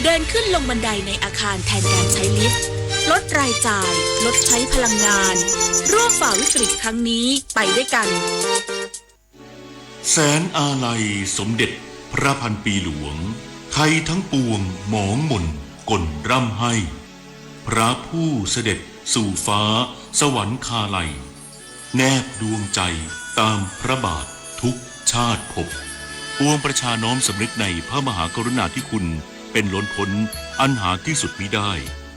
เดินขึ้นลงบันไดในอาคารแทนการใช้ลิฟต์ ลดรายจ่าย ลดใช้พลังงาน ร่วมฝ่าวิกฤตครั้งนี้ไปด้วยกัน แสนอาลัยสมเด็จพระพันปีหลวง ไทยทั้งปวงหมองหม่นก่นร่ำไห้ พระผู้เสด็จสู่ฟ้าสวรรคาลัย แนบดวงใจตามพระบาททุกชาติภพ ปวงประชาน้อมสำนึกในพระมหากรุณาธิคุณเป็นล้นพ้นอันหาที่สุดมิได้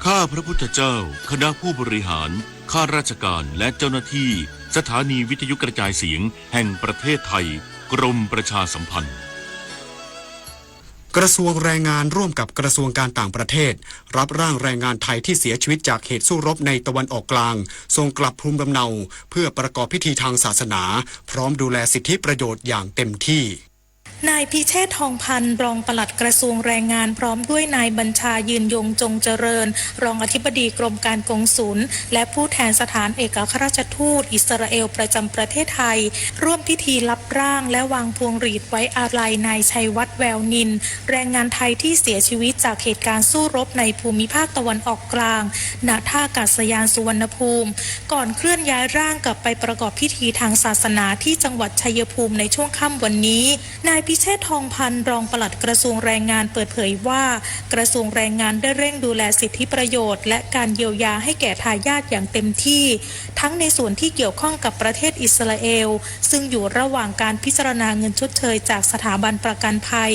ข้าพระพุทธเจ้า คณะผู้บริหาร ข้าราชการ และเจ้าหน้าที่ สถานีวิทยุกระจายเสียงแห่งประเทศไทย กรมประชาสัมพันธ์ กระทรวงแรงงานร่วมกับกระทรวงการต่างประเทศ รับร่างแรงงานไทยที่เสียชีวิตจากเหตุสู้รบในตะวันออกกลาง ส่งกลับภูมิลำเนา เพื่อประกอบพิธีทางศาสนา พร้อมดูแลสิทธิประโยชน์อย่างเต็มที่ นายพิเชษ ทองพันธ์ รองปลัดกระทรวงแรงงาน พร้อมด้วยนายบัญชา ยืนยงจงเจริญ รองอธิบดีกรมการกงสุล และผู้แทนสถานเอกอัครราชทูตอิสราเอลประจำประเทศไทย ร่วมพิธีรับร่างและวางพวงหรีดไว้อาลัยนายชัยวัฒน์ แววนิน แรงงานไทยที่เสียชีวิตจากเหตุการณ์สู้รบในภูมิภาคตะวันออกกลาง ณ ท่าอากาศยานสุวรรณภูมิ ก่อนเคลื่อนย้ายร่างกลับไปประกอบพิธีทางศาสนาที่จังหวัดชัยภูมิในช่วงค่ำวันนี้ นายพิเชษ ทองพันธ์ รองปลัดกระทรวงแรงงานเปิดเผยว่า กระทรวงแรงงานได้เร่งดูแลสิทธิประโยชน์ และการเยียวยาให้แก่ทายาทอย่างเต็มที่ ทั้งในส่วนที่เกี่ยวข้องกับประเทศอิสราเอล ซึ่งอยู่ระหว่างการพิจารณาเงินชดเชยจากสถาบันประกันภัย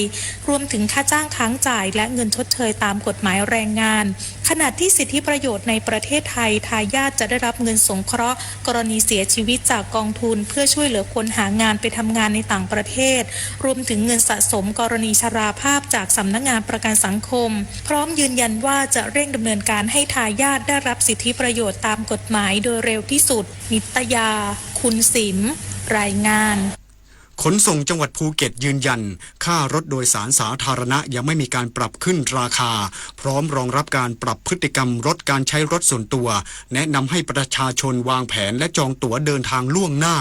รวมถึงค่าจ้างค้างจ่าย และเงินชดเชยตามกฎหมายแรงงาน ขณะที่สิทธิประโยชน์ในประเทศไทย ทายาทจะได้รับเงินสงเคราะห์กรณีเสียชีวิตจากกองทุน เพื่อช่วยเหลือคนหางานไปทำงานในต่างประเทศ รวมถึงเงินสะสมกรณีชราภาพจากสำนักงานประกันสังคม พร้อมยืนยันว่าจะเร่งดำเนินการให้ทายาทได้รับสิทธิประโยชน์ตามกฎหมายโดยเร็วที่สุด นิตยา คุณสิม รายงาน ขนส่งจังหวัดภูเก็ตยืนยัน ค่ารถโดยสารสาธารณะยังไม่มีการปรับขึ้นราคา พร้อมรองรับการปรับพฤติกรรมลดการใช้รถส่วนตัว แนะนำให้ประชาชนวางแผนและจองตั๋วเดินทางล่วงหน้า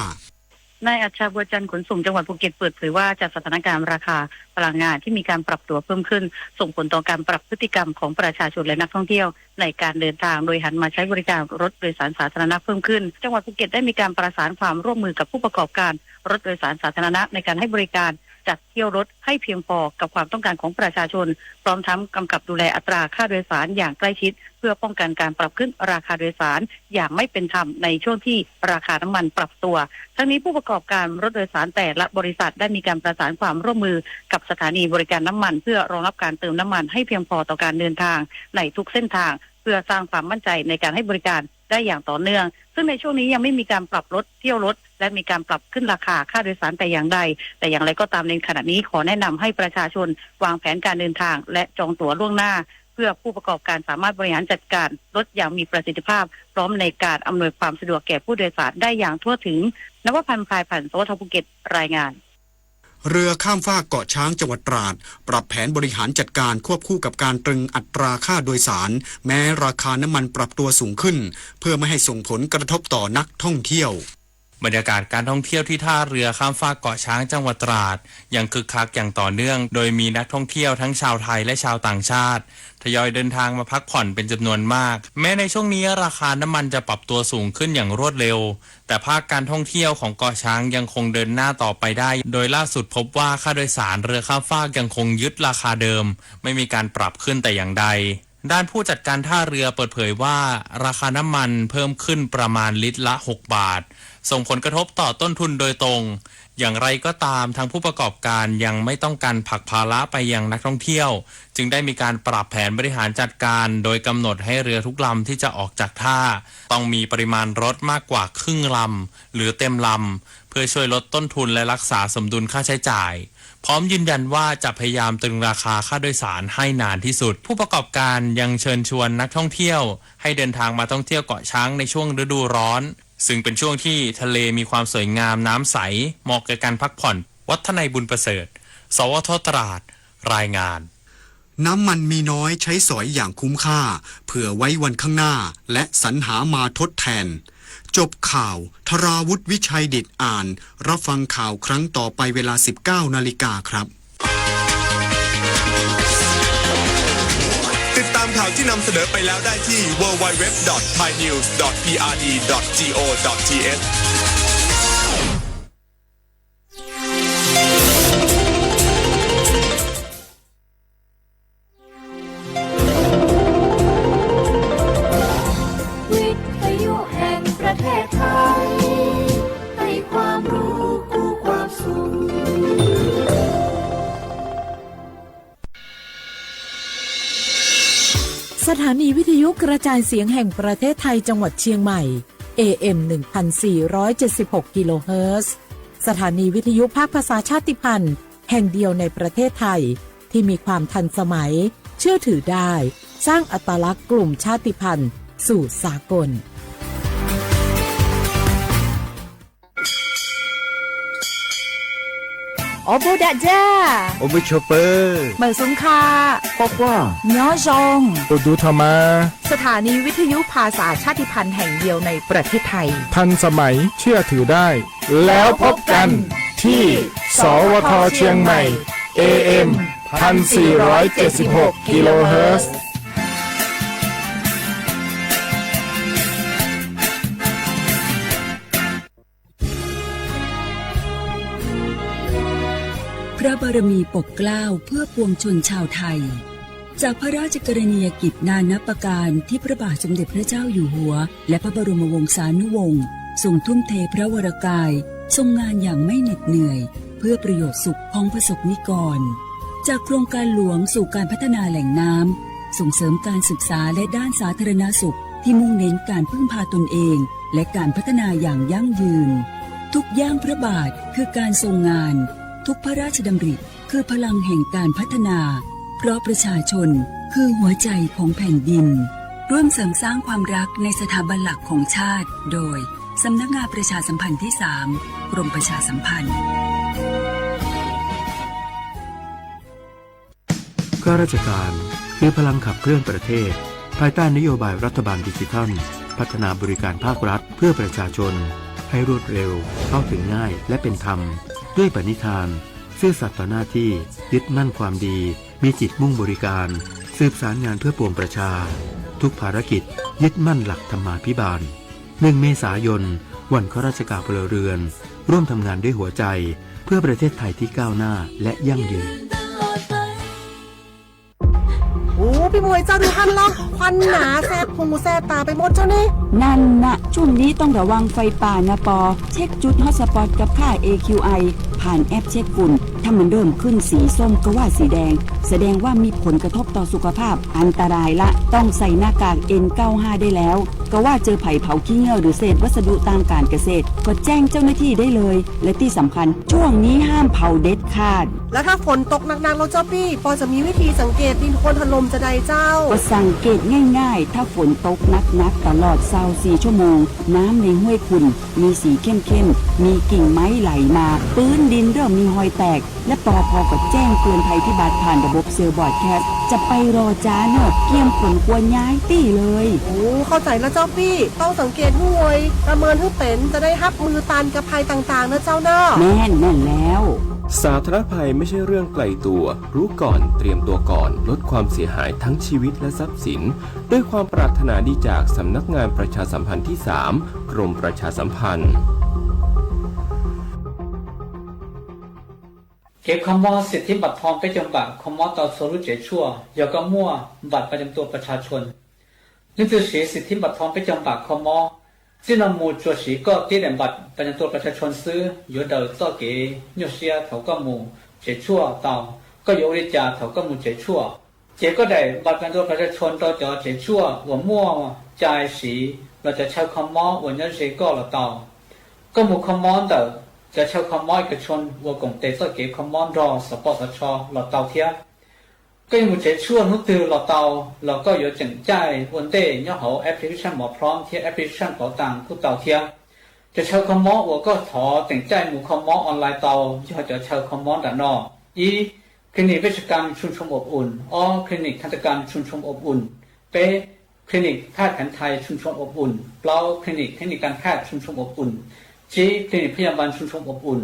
นายอัจฉา บัวจันทร์ ขนส่งจังหวัดภูเก็ตเปิดเผยว่าจากสถานการณ์ราคาพลังงานที่มีการปรับตัวเพิ่มขึ้น ส่งผลต่อการปรับพฤติกรรมของประชาชนและนักท่องเที่ยวในการเดินทาง โดยหันมาใช้บริการรถโดยสารสาธารณะเพิ่มขึ้น จังหวัดภูเก็ตได้มีการประสานความร่วมมือกับผู้ประกอบการรถโดยสารสาธารณะในการให้บริการจัดเที่ยวรถให้เพียงพอกับความต้องการของประชาชน พร้อมทั้งกำกับดูแลอัตราค่าโดยสารอย่างใกล้ชิด เพื่อป้องกันการปรับขึ้นราคาโดยสารอย่างไม่เป็นธรรมในช่วงที่ราคาน้ำมันปรับตัว ทั้งนี้ผู้ประกอบการรถโดยสารแต่ละบริษัทได้มีการประสานความร่วมมือกับสถานีบริการน้ำมัน เพื่อรองรับการเติมน้ำมันให้เพียงพอต่อการเดินทางในทุกเส้นทาง เพื่อสร้างความมั่นใจในการให้บริการได้อย่างต่อเนื่อง ซึ่งในช่วงนี้ยังไม่มีการปรับลดเที่ยวรถ และมีการปรับขึ้นราคาค่าโดยสารแต่อย่างใด แต่อย่างไรก็ตามในขณะนี้ขอแนะนำให้ประชาชนวางแผนการเดินทาง และจองตั๋วล่วงหน้า เพื่อผู้ประกอบการสามารถบริหารจัดการรถอย่างมีประสิทธิภาพ พร้อมในการอำนวยความสะดวกแก่ผู้โดยสารได้อย่างทั่วถึง นวพันธ์ พลายผัน สวท ภูเก็ต รายงาน เรือข้ามฟากเกาะช้างจังหวัดตราด ปรับแผนบริหารจัดการควบคู่กับการตรึงอัตราค่าโดยสาร แม้ราคาน้ำมันปรับตัวสูงขึ้น เพื่อไม่ให้ส่งผลกระทบต่อนักท่องเที่ยว บรรยากาศการท่องเที่ยวที่ท่าเรือข้ามฟากเกาะช้างจังหวัดตราดยังคึกคักอย่างต่อเนื่อง โดยมีนักท่องเที่ยวทั้งชาวไทยและชาวต่างชาติ ทยอยเดินทางมาพักผ่อนเป็นจำนวนมาก แม้ในช่วงนี้ราคาน้ำมันจะปรับตัวสูงขึ้นอย่างรวดเร็ว แต่ภาคการท่องเที่ยวของเกาะช้างยังคงเดินหน้าต่อไปได้ โดยล่าสุดพบว่าค่าโดยสารเรือข้ามฟากยังคงยึดราคาเดิม ไม่มีการปรับขึ้นแต่อย่างใด ด้านผู้จัดการท่าเรือเปิดเผยว่า ราคาน้ำมันเพิ่มขึ้นประมาณลิตรละ หก บาท ส่งผลกระทบต่อต้นทุนโดยตรง อย่างไรก็ตามทางผู้ประกอบการยังไม่ต้องการผลักภาระไปยังนักท่องเที่ยว จึงได้มีการปรับแผนบริหารจัดการ โดยกำหนดให้เรือทุกลำที่จะออกจากท่า ต้องมีปริมาณรถมากกว่าครึ่งลำ หรือเต็มลำ เพื่อช่วยลดต้นทุนและรักษาสมดุลค่าใช้จ่าย พร้อมยืนยันว่าจะพยายามตรึงราคาค่าโดยสารให้นานที่สุด ผู้ประกอบการยังเชิญชวนนักท่องเที่ยว ให้เดินทางมาท่องเที่ยวเกาะช้างในช่วงฤดูร้อน ซึ่งเป็นช่วงที่ทะเลมีความสวยงามน้ำใส เหมาะแก่การพักผ่อน วัฒนัย บุญประเสริฐ สวท ตราด รายงาน น้ำมันมีน้อยใช้สอยอย่างคุ้มค่า เผื่อไว้วันข้างหน้า และสรรหามาทดแทน จบข่าว ธราวุฒิ วิชัยดิษฐ์อ่าน รับฟังข่าวครั้งต่อไปเวลา สิบเก้านาฬิกาครับ ข่าวที่นำเสนอไปแล้วได้ที่ ดับเบิลยู ดับเบิลยู ดับเบิลยู ดอท ไทยนิวส์ ดอท พีอาร์ดี ดอท จี โอ ดอท ที เอช วิทยุแห่งประเทศไทย ให้ความรู้คู่ความสุข สถานีวิทยุกระจายเสียงแห่งประเทศไทยจังหวัดเชียงใหม่ เอ เอ็ม หนึ่งพันสี่ร้อยเจ็ดสิบหก กิโลเฮิรตซ์ สถานีวิทยุภาคภาษาชาติพันธุ์แห่งเดียวในประเทศไทย ที่มีความทันสมัย เชื่อถือได้ สร้างอัตลักษณ์กลุ่มชาติพันธุ์สู่สากล Ua bug dam ja. Ua mub chua pw. Mawm xub kha. Quaj quaj. Nyob zoo. Ua du tho mas. สถานีวิทยุภาษาชาติพันธุ์แห่งเดียวในประเทศไทย ทันสมัย เชื่อถือได้ แล้วพบกันที่ สวท เชียงใหม่ เอ เอ็ม พันสี่ร้อยเจ็ดสิบหก กิโลเฮิรตซ์ พระบารมีปกเกล้าเพื่อปวงชนชาวไทย จากพระราชกรณียกิจนานับประการที่พระบาทสมเด็จพระเจ้าอยู่หัว และพระบรมวงศานุวงศ์ทรงทุ่มเทพระวรกาย ทรงงานอย่างไม่เหน็ดเหนื่อย เพื่อประโยชน์สุขของประสบนิกร จากโครงการหลวงสู่การพัฒนาแหล่งน้ำ ส่งเสริมการศึกษาและด้านสาธารณสุขที่มุ่งเน้นการพึ่งพาตนเอง และการพัฒนาอย่างยั่งยืน ทุกย่างพระบาทคือการทรงงาน ทุกพระราชดำริคือพลังแห่งการพัฒนา เพราะประชาชนคือหัวใจของแผ่นดิน ร่วมเสริมสร้างความรักในสถาบันหลักของชาติ โดย สำนักงานประชาสัมพันธ์ที่สาม กรมประชาสัมพันธ์ ข้าราชการคือพลังขับเคลื่อนประเทศ ภายใต้นโยบายรัฐบาลดิจิทัล พัฒนาบริการภาครัฐเพื่อประชาชน ให้รวดเร็ว เข้าถึงง่าย และเป็นธรรม ด้วยปณิธาน ซื่อสัตย์ต่อหน้าที่ ยึดมั่นความดี มีจิตมุ่งบริการ สืบสารงานเพื่อปวงประชา ทุกภารกิจยึดมั่นหลักธรรมาภิบาล หนึ่ง เมษายน วันข้าราชการพลเรือน ร่วมทำงานด้วยหัวใจ เพื่อประเทศไทยที่ก้าวหน้าและยั่งยืน โอ้ พี่มวยเจ้า ดูท่านล่องควันหนาแสบหูแสบตาไปหมดเจ้านี่ นั่นนะ ช่วงนี้ต้องระวังไฟป่านะปอ เช็คจุดฮอตสปอตกับค่า เอ คิว ไอ ผ่านแอปเช็คฝุ่น ถ้ามันเริ่มขึ้นสีส้มก็ว่าสีแดง แสดงว่ามีผลกระทบต่อสุขภาพ อันตรายละ ต้องใส่หน้ากาก เอ็น เก้าห้า ได้แล้ว ก็ว่าเจอไผ่เผาขี้เง่าหรือเศษวัสดุตามการเกษตร ก็แจ้งเจ้าหน้าที่ได้เลย และที่สำคัญ ช่วงนี้ห้ามเผาเด็ดขาด แล้วถ้าฝนตกหนักๆ แล้วเจ้าปี้ ปอจะมีวิธีสังเกตดินโคลนถล่มจะใดเจ้า ก็สังเกตง่ายๆ ถ้าฝนตกหนักๆ ตลอดซาวสี่ชั่วโมง น้ำในห้วยขุ่น มีสีเข้มๆ มีกิ่งไม้ไหลมา พื้นดินเริ่มมีฮอยแตก และปอพก็แจ้งเตือนภัยพิบัติผ่านระบบเซลล์บรอดแคสต์ จะไปรอจ้าเนอะ เกียมขนครัวย้ายตี้เลย โอ้ เข้าใจแล้วเจ้าปี้ ต้องสังเกตห้วย ประเมินให้เป็น จะได้ฮับมือตันกับภัยต่างๆ นะเจ้าเนอะ แม่น แม่นแล้ว สาธารณภัยไม่ใช่เรื่องไกลตัว รู้ก่อน เตรียมตัวก่อน ลดความเสียหายทั้งชีวิตและทรัพย์สิน ด้วยความปรารถนาดีจากสำนักงานประชาสัมพันธ์ที่สาม กรมประชาสัมพันธ์ Kev kho mob สิทธิบัตรทอง เป๊กจองบัตร kho mob tau txhua lub tsev tshuaj yog koj muaj บัตรประจำตัวประชาชน Leej twg siv สิทธิบัตรทอง เป๊กจองบัตร kho mob, txij no mus tsuas siv koj tib daim บัตรประจำตัวประชาชน xwb yuav daws txoj kev nyuaj siab thaum koj mus tsev tshuaj tau. Koj yuav ua li cas thaum koj mus tsev tshuaj? Ces koj daim บัตรประจำตัวประชาชน rau cov tsev tshuaj uas muaj cai siv los cov chaw kho mob uas nyob ze koj los tau. Koj mus kho mob ntawm cov chaw kho mob เอกชน uas koom tes txoj kev kho mob nrog xov poj xov tho los tau thiab. Koj yuav mus tsev tshuaj hnub twg los tau, los koj yuav tseem caij ua ntej nyob hauv application หมอพร้อม thiab application เป๋าตัง kuj tau thiab. Cov chaw kho mob uas koj thov tseem caij mus kho mob online tau yog cov chaw kho mob nram no: ib, Clinic เวชกรรมชุมชนอบอุ่น, ob, Clinic ทันตกรรมชุมชนอบอุ่น, peb, Clinic แพทย์แผนไทยชุมชนอบอุ่น, plaub, Clinic เทคนิคการแพทย์ชุมชนอบอุ่น. Tsib, Clinic พยาบาลชุมชนอบอุ่น.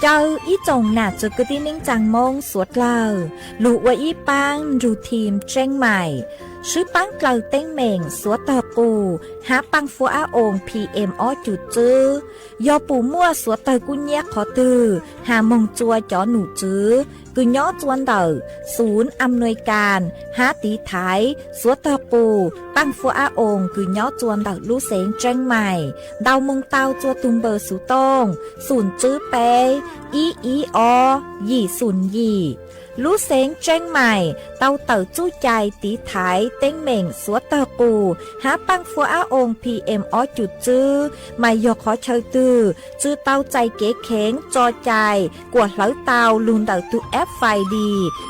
Kaw ib tsoom nam txwv kwv tij neej tsaa Moob suav dlawg lug ua ib paab nrug team Tseeb Maim, swb paab dlawg teeb meem suav tawg qus hab paaj fuab ab oos P M ob cum txwb. Yog pum muaj suav tawg kub nyab qhov twg has moog tsua cov num tswv kws nyob tsua ntawm Xum Am Nuis Kas hab tiv thaiv suav tawg qus paaj fuab ab oos kws nyob tsua ntawm lub xeev Tseeb Maim, ntaus moog tau tsua tug npawb xuv tooj xum tswb peb ib ib ob yim xum yim. Lub xeev Tseeb Maim tau tawm txuj cai tiv thaiv teeb meem suav tawg qus hab paaj fuab ab oos P M ob cum txwb, mas yog qhov chaw twg tsi tau txais kev kheev tso cai kuas hlawv tau lug ntawm tug F I D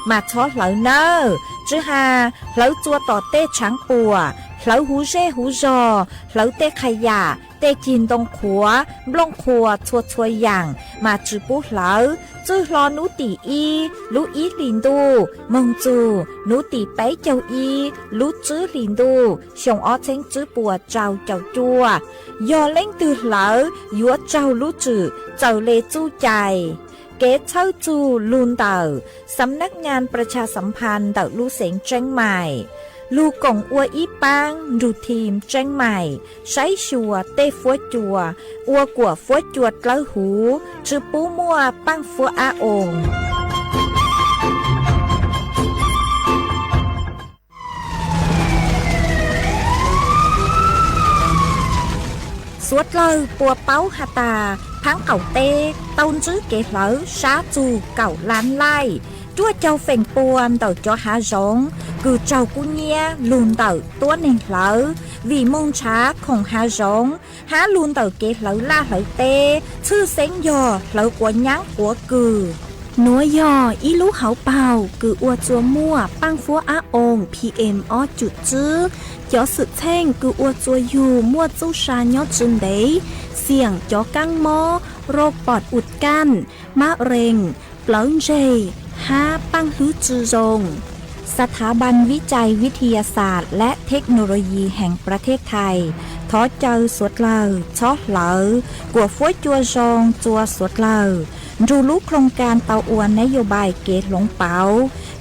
mas txhob hlawv nawb. Tsi has hlawv tsua tom tej tshaav puam, hlawv huv zej huv zog, hlawv tej qha yam, tej cig ntoo qhuav, nplooj qhuas txhua txhua yaam mas tsi pub hlawv. Txwj hlo nub tim ib lub ib hlis ntuj moog txug nub tim peb caug ib lub tswb hlis ntuj xyoo ob txheeb tswb puas rau caum cuaj, yog leej twg hlawv yuav raug lub tswm txawm le txuj cai. Kev txhawb txug lug ntawm Xam Nab Nyaas Pras Tshas Xam Phas ntawm lub xeev Tseeb Maim, lug koom ua ib paab nrug team Tseeb Maim saib xyuas tej fuab cua, ua kuas fuab cua dlawb huv, tsi pub muaj paaj fuab ab oos. Suav dlawg puas paub has tas, thaab qaum teb tau ntsib kev hlawv sab txug kaum lab laij, cuaj caug feem pua ntawm cov hav zoov kws raug kub nyab lug ntawm tuab neeg hlawv, vim moog nrhav khoom hav zoov hab lug ntawm kev hlawv laj hlawv teb, tshwj xeeb yog hlawv quav nyaab quav kws. Nuav yog ib lub hauv paug kws ua tsua muaj paaj fuab ab oos P M ob cum txwb. Cov xwm txheej kws ua tsua yug muaj txuj sa nyob tsi ntev, xiam cov kaab mob, rau pom ua kaj, mab rees, plawv ntseg, hab paaj hlwb tsi zoo. Sa tha ban vib cai vib thi ya xas lab thej no lo yis heev pla thej thais thov caw suav dlawg txhob hlawv, kuas fuab cua zoo tsua suav dlawg. Nrug lub khloog kas tau ua nab yos npais kev hloov pauv,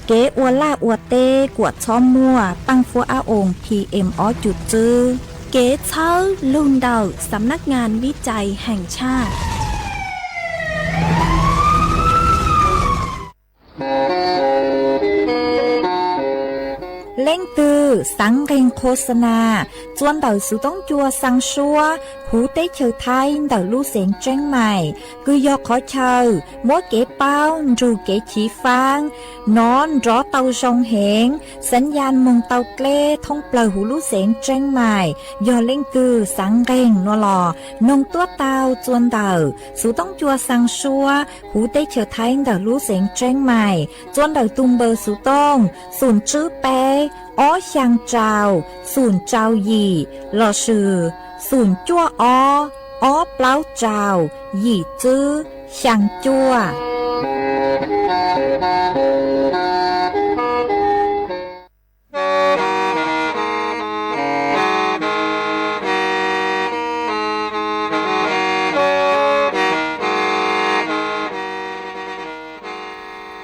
kev ua laj ua teb kuas txhob muaj paaj fuab ab oos P M ob cum txwb. Kev txhawb lug ntawm Xam Nab Nyaas Vib Cai Heev Tshaj. Leej twg xaav nqeeg khos xa nas tsua ntawm xuv toob cua xaa suab huv teb chaws Thaib ntawm lub xeev Tseeb Maim, kws yog qhov chaw muab kev paub nrug kev chiv faab nov nrov tau zoo heev, xaav yas moog tau dleb thoob plawg huv lub xeev Tseeb Maim. Yog leej twg xaav nqeeg nuav los noog tuab tau tsua ntawm xuv toob cua xaa suab huv teb chaws Thaib ntawm lub xeev Tseeb Maim, tsua ntawm tug npawb xuv tooj xum tswb peb ob xyaa rau xum rau yim lossis xum cuaj ob ob plaub rau yim tswb xyaa cuaj.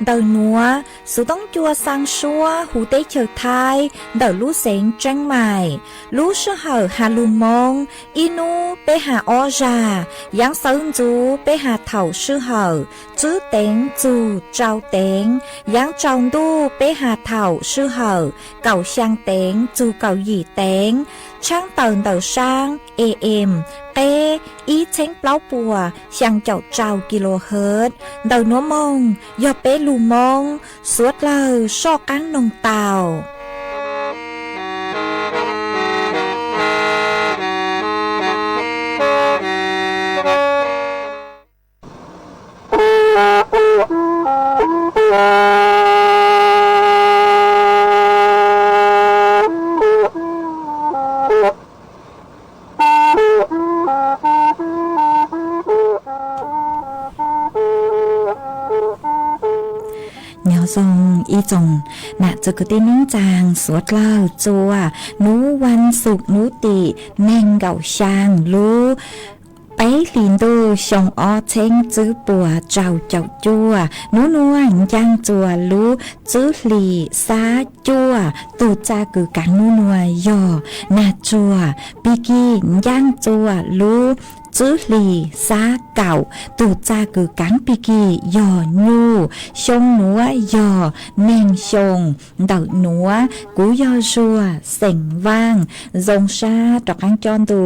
Ntawm nuav, xuv toob cua xaa suab huv teb chaws Thaib ntawm lub xeev Tseeb Maim. Lub sij hawm has lug Moob, ib nub peb has ob zag, yaav xawv ntxuv peb has thaum sij hawm tswb teev txug rau teev, yaav tsaus ntuj peb has thaum sij hawm kaum xyaa teev txug kaum yim teev. Tshaab tawm ntawm saab A M qeb ib txheeb plaub puas xyaa caum rau kilohertz. Ntawm nuav moog yog peb lug Moob, suav dlawg soj qaab noog tau. Nyob zoo ib tsoom nam txwv kwv tij neej tsaa suav dlawg tsua nub vas xuv nub tim neeg nkaum xyaa lub Peb hlis ntuj xyoo ob txheeb tsib puas rau caum cuaj, nub nuav ncaaj txuas lub tsib hlis xab cuaj, tug txaj kws kaav nub nuav yog nag tsuag, pig kig ncaaj txuas lub tsib hlis xab kaum, tug txaj kws kaav pig kig yog nyuj. Xyoo nuav yog neeg xyoo ntawm nuav. Kuv yog Zuag, xeem Vaaj, zoo sab rov qaab coj ntu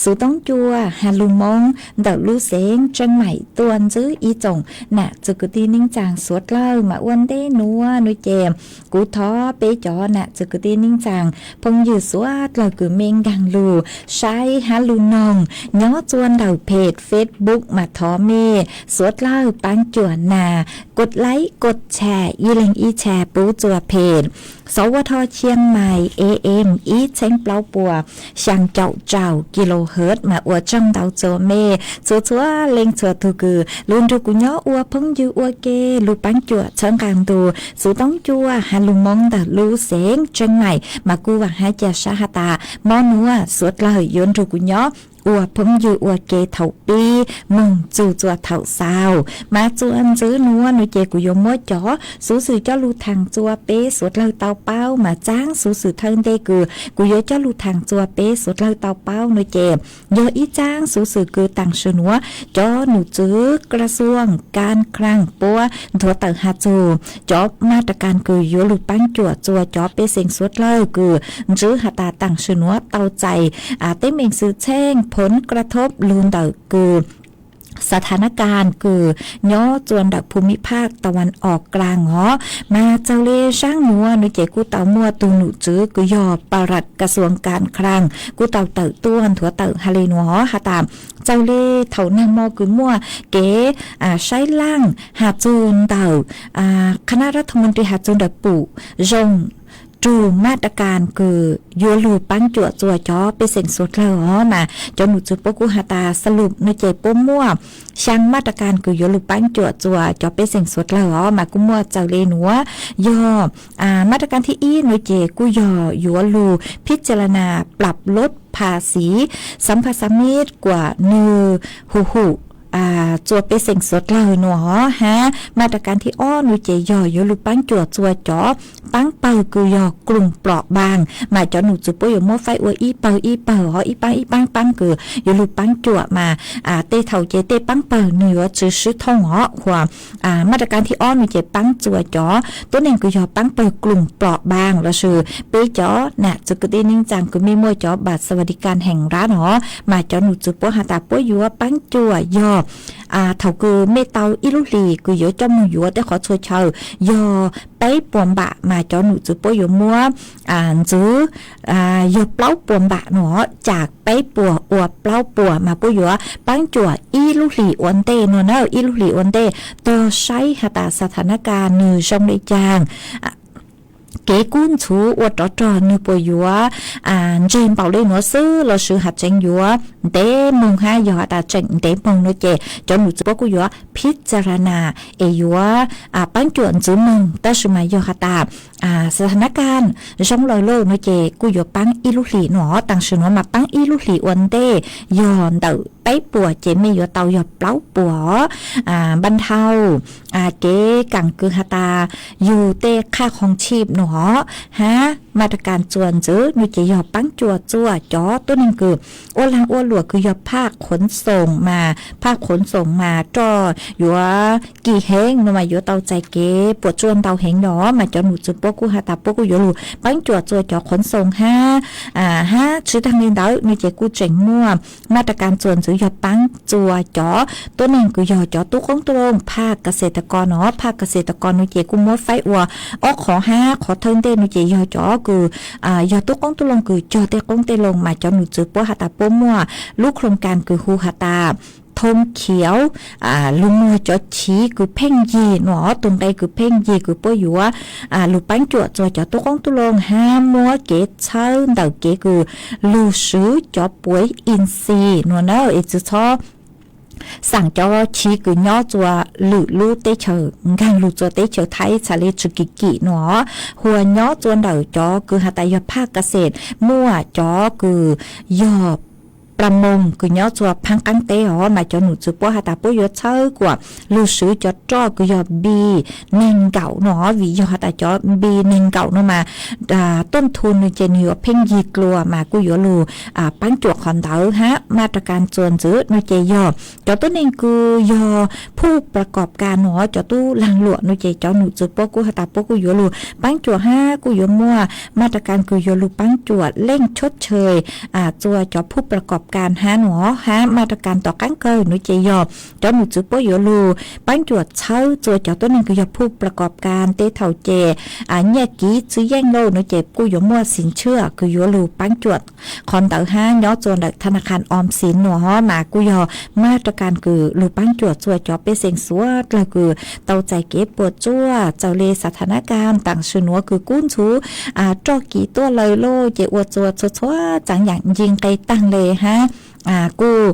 xuv toob cua has lug Moob ntawm lub xeev Tseeb Maim tuaj ntsib ib tsoom nam txwv kwv tij neej tsaa suav dlawg. Mas ua ntej nuav nuav ces kuv thov peb cov nam txwv kwv tij neej tsaa phooj ywg suav dlawg kws mej nkaag lug saib has lug noog nyob txuas ntawm phem Facebook mas thov mej suav dlawg paab cuam nas kod laib kod tshas ib leeg ib tshas pub txuas phem Xov Ua Tho Chiang Mai A M ib txheeb plaub puas xyaa caum rau kilohertz. Mas ua tsaug ntau txuas mej txhua txhua leej txhua tug kws lug nrug kuv nyob ua phooj ywg ua ke lug paab cuam txhawb nqaa ntu xuv toob cua has lug Moob ntawm lub xeev Tseeb Maim. Mas kuj vaam hab ca sab has tas mo nuav suav dlawg yuav nrug kuv nyob ua phooj ywg ua ke thaum pib moog txug txuas thaum xaus. Mas txuas ntxiv nuav nuav ces kuv yuav muab cov xuv xwm coj lug thaam txuas peb suav dlawg tau paub. Mas txaab xuv xwm thawj ntej kws kuv yuav coj lug thaam txuas peb suav dlawg tau paub nuav ces yog ib txaab xuv xwm kws taam sim nuav cov num tswv ກະຊວງການຄັງ puab nthuav tawm has txug cov ມາດຕະການ kws yuav lug paab cuam txuas cov pej xeem suav dlawg kws ntsib has tas taam sim nuav tau txais teeb meem xwm txheej ຜົນກະທົບ lug ntawm kws ສະຖານະການ kws nyob txuas ntawm ພູມິພາກຕາເວັນອອກກາງ os. Mas txawg le saab nuav nuav ces kuj tau muaj tug num tswv kws yog ປະຫຼັດກະຊວງການຄັງ kuj tau tawm tuaj nthuav tawm has le nuav has tas txawg le thaum nag mo kws muaj kev saib laaj has txug ntawm ຄະນະລັດຖະມົນຕີ has txug ntawm ປະຊຸມ rua ມາດຕະການ kws yuav lug paab cuam txuas cov pej xeem suav dlawg os. Mas cov num tswv puab kuj has tas ສະຫຼຸບ nuav ces puab muaj xyaa ມາດຕະການ kws yuav lug paab cuam txuas cov pej xeem suav dlawg os. Mas kuj muaj txawg le nuav yog ມາດຕະການທີ ib nuav ces kuj yog yuav lug ພິຈາລະນາ ปรับลดภาษีสัมปทานมิตร kws nwg hum hum txuas pej xeem suav dlawg nuav hab ມາດຕະການທີ ob nuav ces yog yuav lug paab cuam txuas cov paab pawg kws yog ການ ເປາະບາງ mas cov num tswv puab yuav muab faib ua ib pawg ib pawg os, ib paab ib paab paab kws yuav lug paab cuam mas tej thaum ces tej paab pawg nwg yuav tsw sib thooj os. Hua ມາດຕະການທີ ob nuav ces paab txuas cov tuab neeg kws yog paab pawg ການ ເປາະບາງ lossis peb cov nam txwv kwv tij neej tsaa kws mej muaj cov ບັດສະຫວັດດີການແຫ່ງລັດ os. Mas cov num tswv puab has tas puab yuav paab cuam yog thaum kws mej tau ib lub hlis kws yuav coj moog yuav tej qhov txhua chaw yog peb puas npam, mas cov num tswv puab yuav muab ntxiv yog plaub puas npam nuav, tsam peb puas ua plaub puas mas puab yuav paab cuam ib lub hlis ua ntej nuav na, ib lub hlis ua ntej tog saib has tas ສະຖານະການ nwg zoo le caag, kev kub ntxhuv ua rov rog nwg puas yuav ntseg npaum le nuav xwb lossis has tseev yuav ntev moog hab, yog has tas tseem ntev moog nuav ces cov num tswv puab kuj yuav ພິຈາລະນາ es yuav paab cuam ntxiv moog. Tab sis mas yog has tas ສະຖານະການ zoo lawm lauj nuav ces kuj yuav paab ib lub hlis nuav. Taam sim nuav mas paab ib lub hlis ua ntej yog ntawm peb puas ces mej yuav tau yog plaub puas os. ບັນເທົາ kev kaam kws has tas yug tej ຄ່າຄອງຊີບ nuav hab ມາດຕະການ txuas ntxiv nuav ces yog paab cuam txuas cov tuab neeg kws ua laag ua luam kws yog ภາກຂົນສົ່ງ mas ພາກຂົນສົ່ງ mas roj yuav kim heev nuav mas yuav tau txais kev puam tsuaj ntau heev nuav. Mas cov num tswv puab kuj has tas puab kuj yuav lug paab cuam txuas cov ขนส่ง hab, hab tsi taag le ntawd nuav ces kuj tseem muaj ມາດຕະການ txuas ntxiv yog paab txuas cov tuab neeg kws yog cov tub qoob tub loo ພາກກະເສດຕະກອນ nuav. ພາກກະເສດຕະກອນ nuav ces kuj muab faib ua ob qhov hab, qhov thawj ntej nuav ces yog cov kws yog tub qoob tub loo kws cog tej qoob tej loo, mas cov num tswv puab has tas puab muaj lub ໂຄງການ kws hu has tas ໂທງຂຽວ, lug muag cov chiv kws pheej yig nuav, tug nqe kws pheej yig kws puab yuav lug paab cuam txuas cov tub qoob tub loo hab muab kev txhawb ntawm kev kws lug swv cov puav ib in xi nuav na, es tsi txhob xaam cov chiv kws nyob txuas lwm lub teb chaws nkaag lug txuas teb chaws Thaib txhad le tsi kim kim nuav. Hua nyob txuas ntawm cov kws has tas yog ພາກກະເສດ, muaj cov kws yog pla moos kws nyob txua phaab qaab teb os, mas cov num txwv puab has tas puab yuav txhawb kuas lug swv cov roj kws yog npi neeg nkaum no, vim yog has tas cov npi neeg nkaum no mas tuab thu no ces nwg yuav pheej yig dlua, mas kuj yuav lug paab cuam qhov ntawd hab. Mas rau kas txuas ntxiv no ces yog cov tuab neeg kws yog phuj pla kom kas no, cov tub laag luam no ces cov num txwv puab kuj has tas puab kuj yuav lug paab cuam hab kuj yuav muaj mas rau kas kws yuav lug paab cuam leej tshab tshee txua cov phuj pla kom kas hab no hab. Mas rau kas tom qaab kawg no ces yog cov num txwv puab yuav lug paab cuam txhawb txua cov tuab neeg kws yog phuj pla kom kas tej thaum ces nyiaj kiv txwv yeej lauj no ces kuj yuav muaj xiv ntshiab kws yuav lug paab cuam qhov ntawd hab. Nyob txua ntawm thab na khas om xiv no mas kuj yog mas rau kas kws lug paab cuam txua cov pej xeem suav dlawg kws tau txais kev puas tsuaj txawm le xa tha na kas taam sim nuav kws kub ntxhuv roj kis tuaj lawm lauj, ces ua txua txhua txhua txaav yaam nci nqe taag le hab. Kuj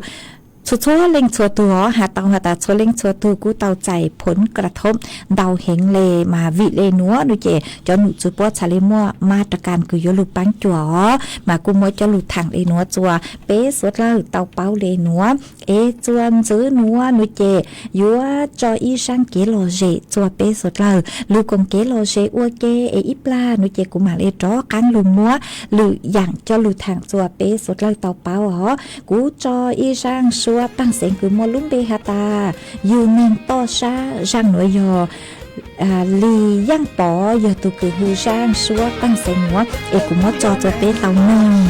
txhua txhua leej txhua tug os, has tau has tas txhua leej txhua tug kuj tau txais phoov kra thob ntau heev le. Mas vim le nuav no ces cov num txwv puab txhad le muaj mas rau kas kws yuav lug paab cuam os, mas kuj muab coj lug thaam le nuav txua peb suav dlawg tau paub le nuav. Es txua ntxiv nuav no ces yuav tso ib zaaj kev lom zem txua peb suav dlawg. Lug koom kev lom zem ua ke es ib plag no ces kuv maam le rov qaab lug muab lwm yaam coj lug thaam txua peb suav dlawg tau paub os. Kuv tso ib zaaj suab taag xeev kws muaj lub npe has tas Yug Neeg Toj Sab. Zaaj nuav yog Lis Yaaj Pov yog tug kws hu zaaj suab taag xeev nuav es kuv muab tso txua peb tau noog.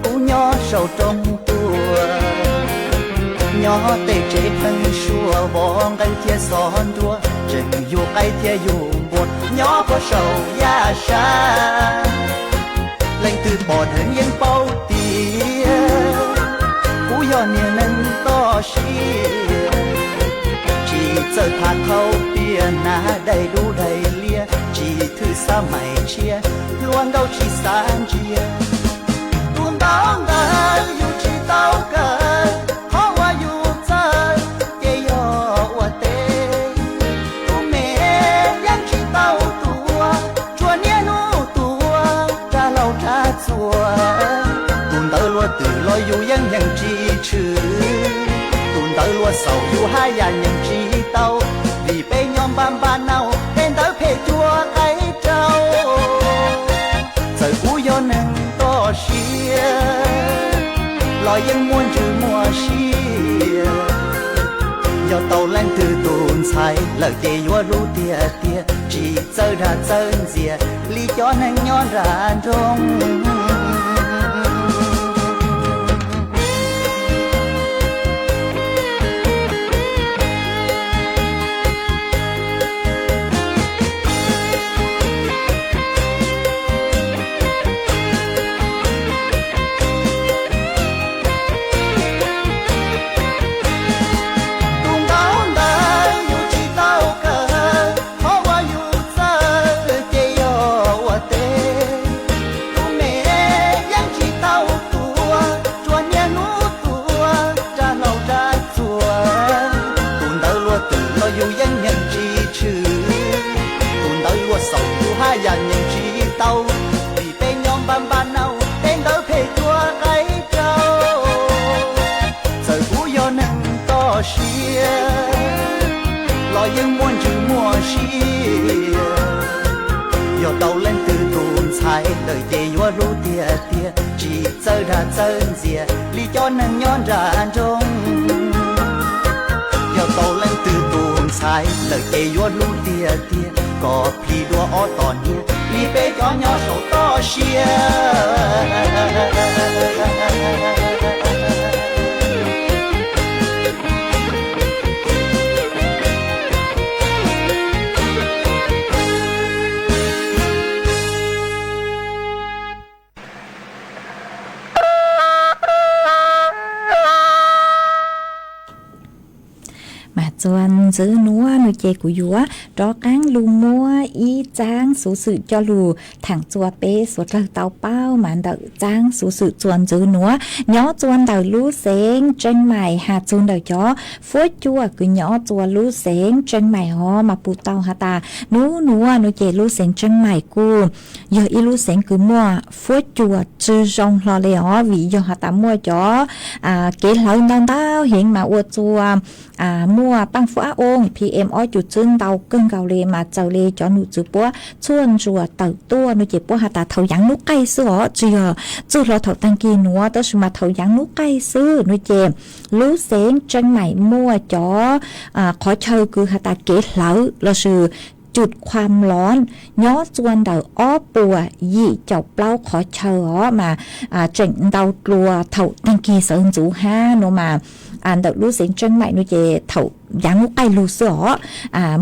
Kuv nyob sau roob tuaj, nyob tej tsev pheeb suab, vov nqeeb thiab xov nruab, tseem yug qaib thiab yug npua, nyob puag saum yaj sab. Leej twg pom dheev yeej paub tias kuv yog niag neeg toj siab. Tsis txawj tham thaub tiaj hnav daim dub daim liab, tsis thwj xav maim tshiab, hluas nkauj tsis xav ntsia. Tus ntaub ntawv yug tsis tau kawg, qhov uas yug txawj ces yog ua teb. Tus me yeej tsis tau tuav, tsuas niaj hnub tuav rag laug rag txuas. Tus ntawv luag twm los yug yeej nyeem tsis tshwm, tus ntawv luag xaus yug haj yam nyeem tsis tau, vim peb nyob npaj npaj nauj tej ntawv phem cuag qaib rau. Txawm kuv yog neeg toj siab los yeej muaj ntsws muaj sia, yog tau leej twg tus ntxhais lawm ces yuav hlub tiag tiag, tsis txawj dag txawj ntxias li cov neeg nyob nram nroog. Tus ntaub ntawv yug tsis tau kawg, qhov uas yug txawj ces yog ua teb. Tus me yeej tsis tau tuav, tsuas niaj hnub tuav rag laug rag txuas. Tus ntawv luag twm los yug yeej nyeem tsis tshwm, tus ntawv luag xaus yug haj yam nyeem tsis tau, vim peb nyob npaj npaj nauj tej ntawv phem cuag qaib rau. Txawm kuv yog neeg toj siab los yeej muaj ntsws muaj sia, yog tau leej twg tus ntxhais lawm ces yuav hlub tiag tiag, tsis txawj dag txawj ntxias li cov neeg nyob nram nroog. Yog tau leej twg tus ntxhais lawm ces yuav hlub tiag tiag, kom plhis dua ob tom hniav li peb cov nyob saum toj siab. Mas Txuas ntxiv nuav no ces kuv yuav rov qaab lug muab ib txaab xuv xwm coj lug thaam txua peb suav dlawg tau paub mas ntawm txaab xuv xwm txuas ntxiv nuav nyob txua ntawm lub xeev Tseeb Maim has txug ntawm cov fuab cua kws nyob txua lub xeev Tseeb Maim hov mas puj tau has tas nub nuav no ces lub xeev Tseeb Maim kuj yog ib lub xeev kws muaj fuab cua tsw zoo hlo le os, vim yog has tas muaj cov kev hlawv ntau ntau heev mas ua txua muaj paaj fuab ab ooj P M ob cum tswb ntau kawg nkaus le mas txawm le cov num txwv puab txhuaj ntsuas tawm tuaj no ces puab has tas thaum yaav nub qaij xwb os, tsi yog txug hlo thaum taag kis nuav tab sis mas thaum yaav nub qaij xwb no ces lub xeev Tseeb Maim muaj cov qhov chaw kws has tas kev hlawv lossis cub qhuam loos nyob txua ntawm ob puas yim caum plaub qhov chaw os mas tseem ntau dlua thaum taag kis sawv ntxuv hab no mas ntawm lub xeev Tseeb Maim no ces thaum yaav nub qaij lug xwb os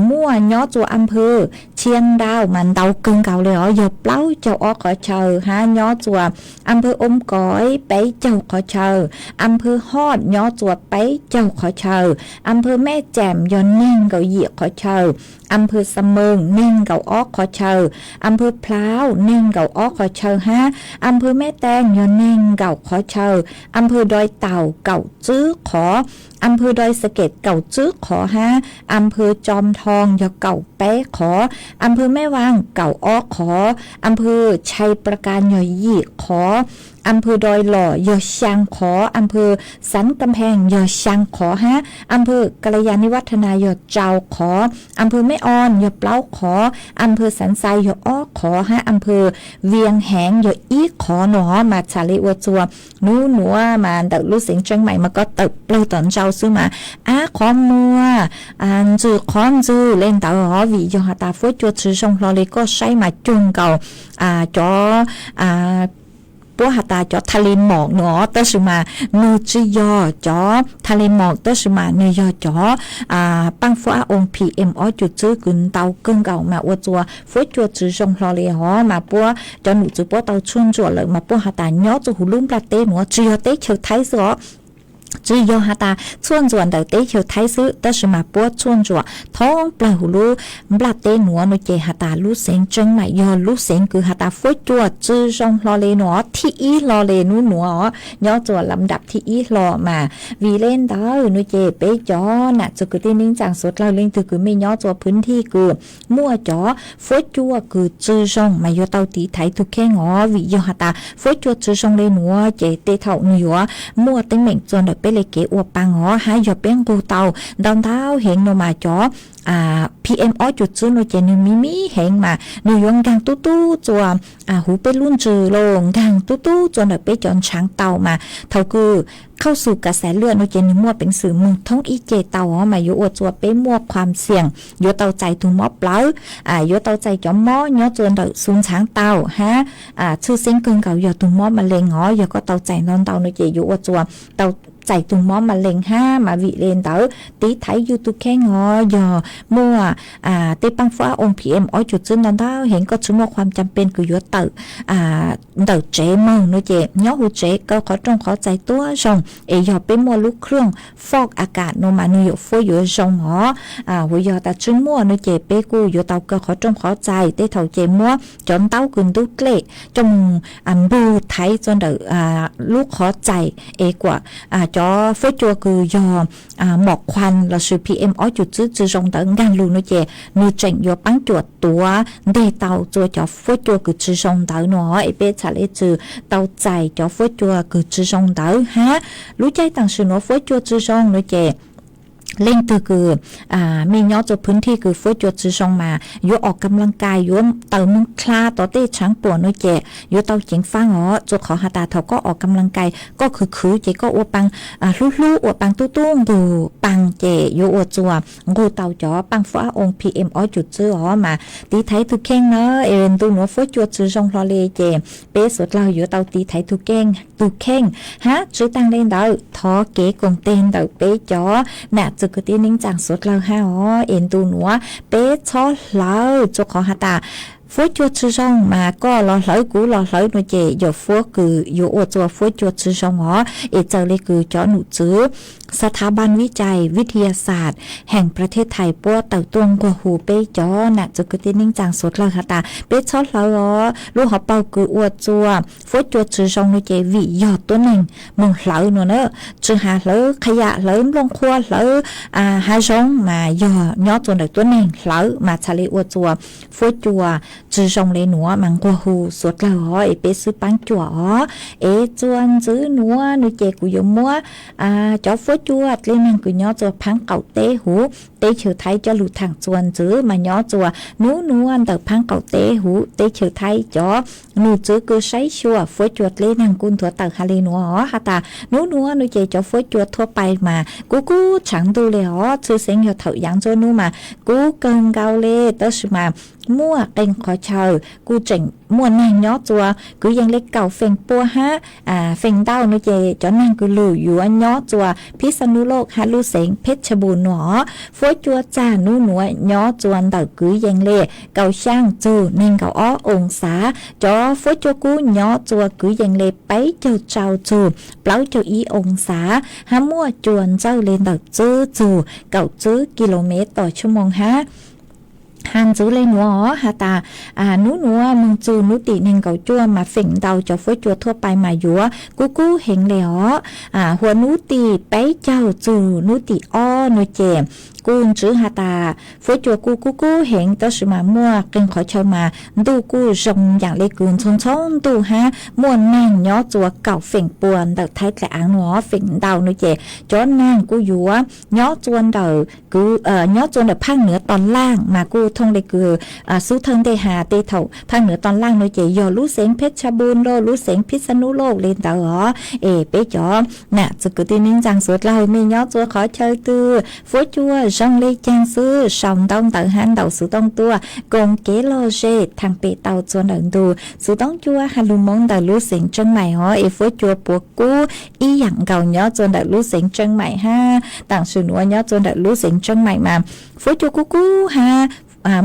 muaj nyob txua am phawj Tshia Ntau mas ntau kawg nkaus le os yog plaub caug ob qhov chaw hab nyob txua am phawj Oom Koiv peb caug qhov chaw, am phawj Hoj nyob txua peb caug qhov chaw, am phawj Mej Cam yog neeg nkaum yim qhov chaw, am phawj Xa Mees neeg nkaum ob qhov chaw, am phawj Plauj neeg nkaum ob qhov chaw hab am phawj Mej Teej yog neeg nkaum qhov chaw, am phawj Doi Taus kaum tswb qhov, am phawj Doi Xa Kem kaum tswb qhov hab am phawj Tsom Thoo yog kaum peb qhov, am phawj Mej Vaaj kaum ob qhov, am phawj Tshai Plaka yog yim qhov, am phawj Doi Los yog xyaa qhov, am phawj Xav Kam Pheej yog xyaa qhov hab am phawj Ka La Ya Ni Vaj Tha Na yog rau qhov, am phawj Mej Oos yog plaub qhov, am phawj Xav Xais yog ob qhov hab am phawj Vias Heev yog ib qhov no mas txhaj le ua txua nub nuav mas ntawm lub xeev Tseeb Maim mas koj tawm plawg tom ntej xwb mas ab qhov muag ntxwg qhov ntxwg le ntawd os vim yog has tas fuab cua tsw zoo hlo le koj saib mas cuag nkaus cov puab has tas cov tha le moom no tab sis mas nwg tsi yog cov tha le moom tab sis mas nwg yog cov paaj fuab ab oos P M ob cum tswb kws ntau kawg nkaus mas ua txua fuab cua tsw zoo hlo le hov mas puab cov num txwv puab tau txhuaj ntsuam lawm mas puab has tas nyob txua huv lub nplaj teb nuav tsi yog teb chaws Thaib xwb os. Tsi yog has tas txhuaj ntsuam ntawm teb chaws Thaib xwb tab sis mas puab txhuaj ntsuam thoob plawg huv lub nplaj teb nuav no ces has tas lub xeev Tseeb Maim yog lub xeev kws has tas fuab cua tsw zoo hlo le nuav thib ib hlo le nub nuav os nyob txua lam dam thib ib hlo mas vim le ntawd no ces peb cov nam txwv kwv tij neej tsaa suav dlawg leej twg kws mej nyob txua phwv thij kws muaj cov fuab cua kws tsw zoo mas yuav tau tiv thaiv tug kheej os vim yog has tas fuab cua tsw zoo le nuav ces tej thaum nwg yuav muaj teeb meem txua ntawm peb le kev ua paa os hab yog peb nqug tau ntau ntau heev no mas cov P M ob cum tswb no ces nwg miv miv heev mas nwg yuav nkaag tub tub txua huv peb lub ntsws los nkaag tub tub txua ntawm peb cov ntshaav tau mas thaum kws khauj xum kav xaiv lwaj no ces nwg muaj peev xwm moog thoob ib ce tau os mas yuav ua txua peb muaj khuam xiam yuav tau txais tug mob plawv, yuav tau txais cov mob nyob txua ntawm xu ntshaav tau hab tshwj xeeb kawg nkaus yog tug mob ma lees os yog koj tau txais ntau ntau no ces yuav ua txua tau txais tug mob ma lees hab mas vim le ntawd tiv thaiv yug tug kheej os yog muaj tej paaj fuab ab oos P M ob cum tswb ntau ntau heev koj tsi muaj khuam cam pes kws yuav tawm ntawm tsev moog no ces nyob huv tsev kaw qhov rooj qhov txais tuab zoo es yog peb muaj lub khrooj foj a kam no mas nwg yuav fuab yuav zoo os. Huv yog tas tsi muaj no ces peb kuj yuav tau kaw qhov rooj qhov txais tej thaum ces muab cov ntaub kws ntub dlej coj moog npug thaiv txua ntawm lub qhov txais es kuas cov fuab cua kws yog mom khuam lossis P M ob cum tswb tsw zoo ntawd nkaag lug no ces nwg tseem yuav paab cuam tuav nteg tau txua cov fuab cua kws tsw zoo ntawd no es peb txhaj le txwm tau txais cov fuab cua kws tsw zoo ntawd hab lub caij taam sim nuav fuab cua tsw zoo no ces leej twg kws mej nyob txua phwv thij kws fuab cua tsw zoo mas yuav o kam laj kais yuav tawm moog dlha tom tej tshaav puam no ces yuav tau ceev faab os txua qhov has tas thaum koj o kam laj kais koj khwv khwv ces koj ua paa hlub hlub ua paa tub tub nqug paa ces yuav ua txua nqug tau cov paaj fuab ab oos P M ob cum tswb os mas tiv thaiv tug kheej na es ntu nuav fuab cua tsw zoo hlo le ces peb suav dlawg yuav tau tiv thaiv tug kheej hab tsw taag le ntawd thov kev koom teg ntawm peb cov nam txwv kwv tij neej tsaa suav dlawg hab os es ntu nuav peb txhob hlawv txua qhov has tas Fuab cua tsi zoo mas koj los hlawv kuv los hlawv no ces yog fuab kws yuav ua txuas fuab cua tsi zoo os. Es txawm le kws cov num txwv สถาบันวิจัยวิทยาศาสตร์แห่งประเทศไทย puab tawm tuaj nquag hu peb cov nam txwv kwv tij neej tsaa suav dlawg has tas peb txhob hlawv os. Lub hauv paug kws ua txuas fuab cua tsi zoo no ces vim yog tuab neeg moog hlawv no na. Tsi has hlawv qha yam, hlawv nplooj qhuav, hlawv hav zoov mas yog nyob txuas ntawm tuab neeg hlawv mas txhad le ua txuas fuab cua tsi zoo le nuav mas nquag hu suav dlawg os, es peb xwb paab cuam os. Es txuas ntxwv nuav no ces kuv yuav muab cov fuab cua dleb neeg kws nyob txuas phaab qaum teb huv teb chaws Thaib coj lug thaam txuas ntxwv mas nyob txuas nub nuav ntawm phaab qaum teb huv teb chaws Thaib cov num txwv kws saib xyuas fuab cua dleb neeg kuj nthuav tawm has le nuav os has tas nub nuav no ces cov fuab cua thuab pais mas kub kub tshaav ntuj le os. Tshwj xeeb yog thaum yaav ntuj nub mas kub kawg nkaus le, tab sis mas muaj qee qhov chaw kuj tseem muaj neeg nyob txuas kwv yees le kaum feem pua hab feem ntau no ces cov neeg kws lug yuav nyob txuas Phij Xa Nub Loj hab lub xeev Phej Tshaj Npuj nuav. Fuab cua txag nub nuav nyob txuas ntawm kwv yees le kaum xyaa txug neeg nkaum ob oo xav. Cov fuab cua kub nyob txuas kwv yees le peb caug rau txug plaub caug ib oo xav, hab muaj cua ntsawj le ntawm tswb txug kaum tswb ki lo mev tom tshua moos hab. Has ntxwv le nuav has tas nub nuav moog txug nub tim neeg nkaum cuaj mas feem ntau cov fuab cua thuab pais mas yuav kub kub heev le os. Hua nub tim peb caug txug nub tim ob no ces kuj ntswv has tas fuab cua kuj kub kub heev, tab sis mas muaj qee qhov chaw mas ntuj kuj zoo yaam le kws ntxhoo ntxhoo ntuj hab muaj neeg nyob txuas kaum feem pua ntawm Thaib dlaim aav nuav. Feem ntau no ces cov neeg kuj yuav nyob txuas ntawm nyob txuas ntawm phaaj nuav tom laaj mas kuj thooj le kws xub thawj ntej has tej thaum phaaj nuav tom laaj no ces yog lub xeev Phej Tshaj Npuj los lub xeev Phij Xa Nub Loj le ntawd os. Es peb cov nam txwv kwv tij neej tsaa suav dlawg mej nyob txuas qhov chaw twg fuab cua zoo le caag xwb sau ntaub ntawv hab ntaus xuv tooj tuaj koom kev lom zem thaam pem tau txuas ntawm ntug xuv tooj cua has lug moo ntawm lub xeev Tseeb Maim os. Es fuab cua puas kub ib yaam nkaus nyob txuas ntawm lub xeev Tseeb Maim hab taam sim nuav nyob txuas ntawm lub xeev Tseeb Maim mas fuab cua kub kub hab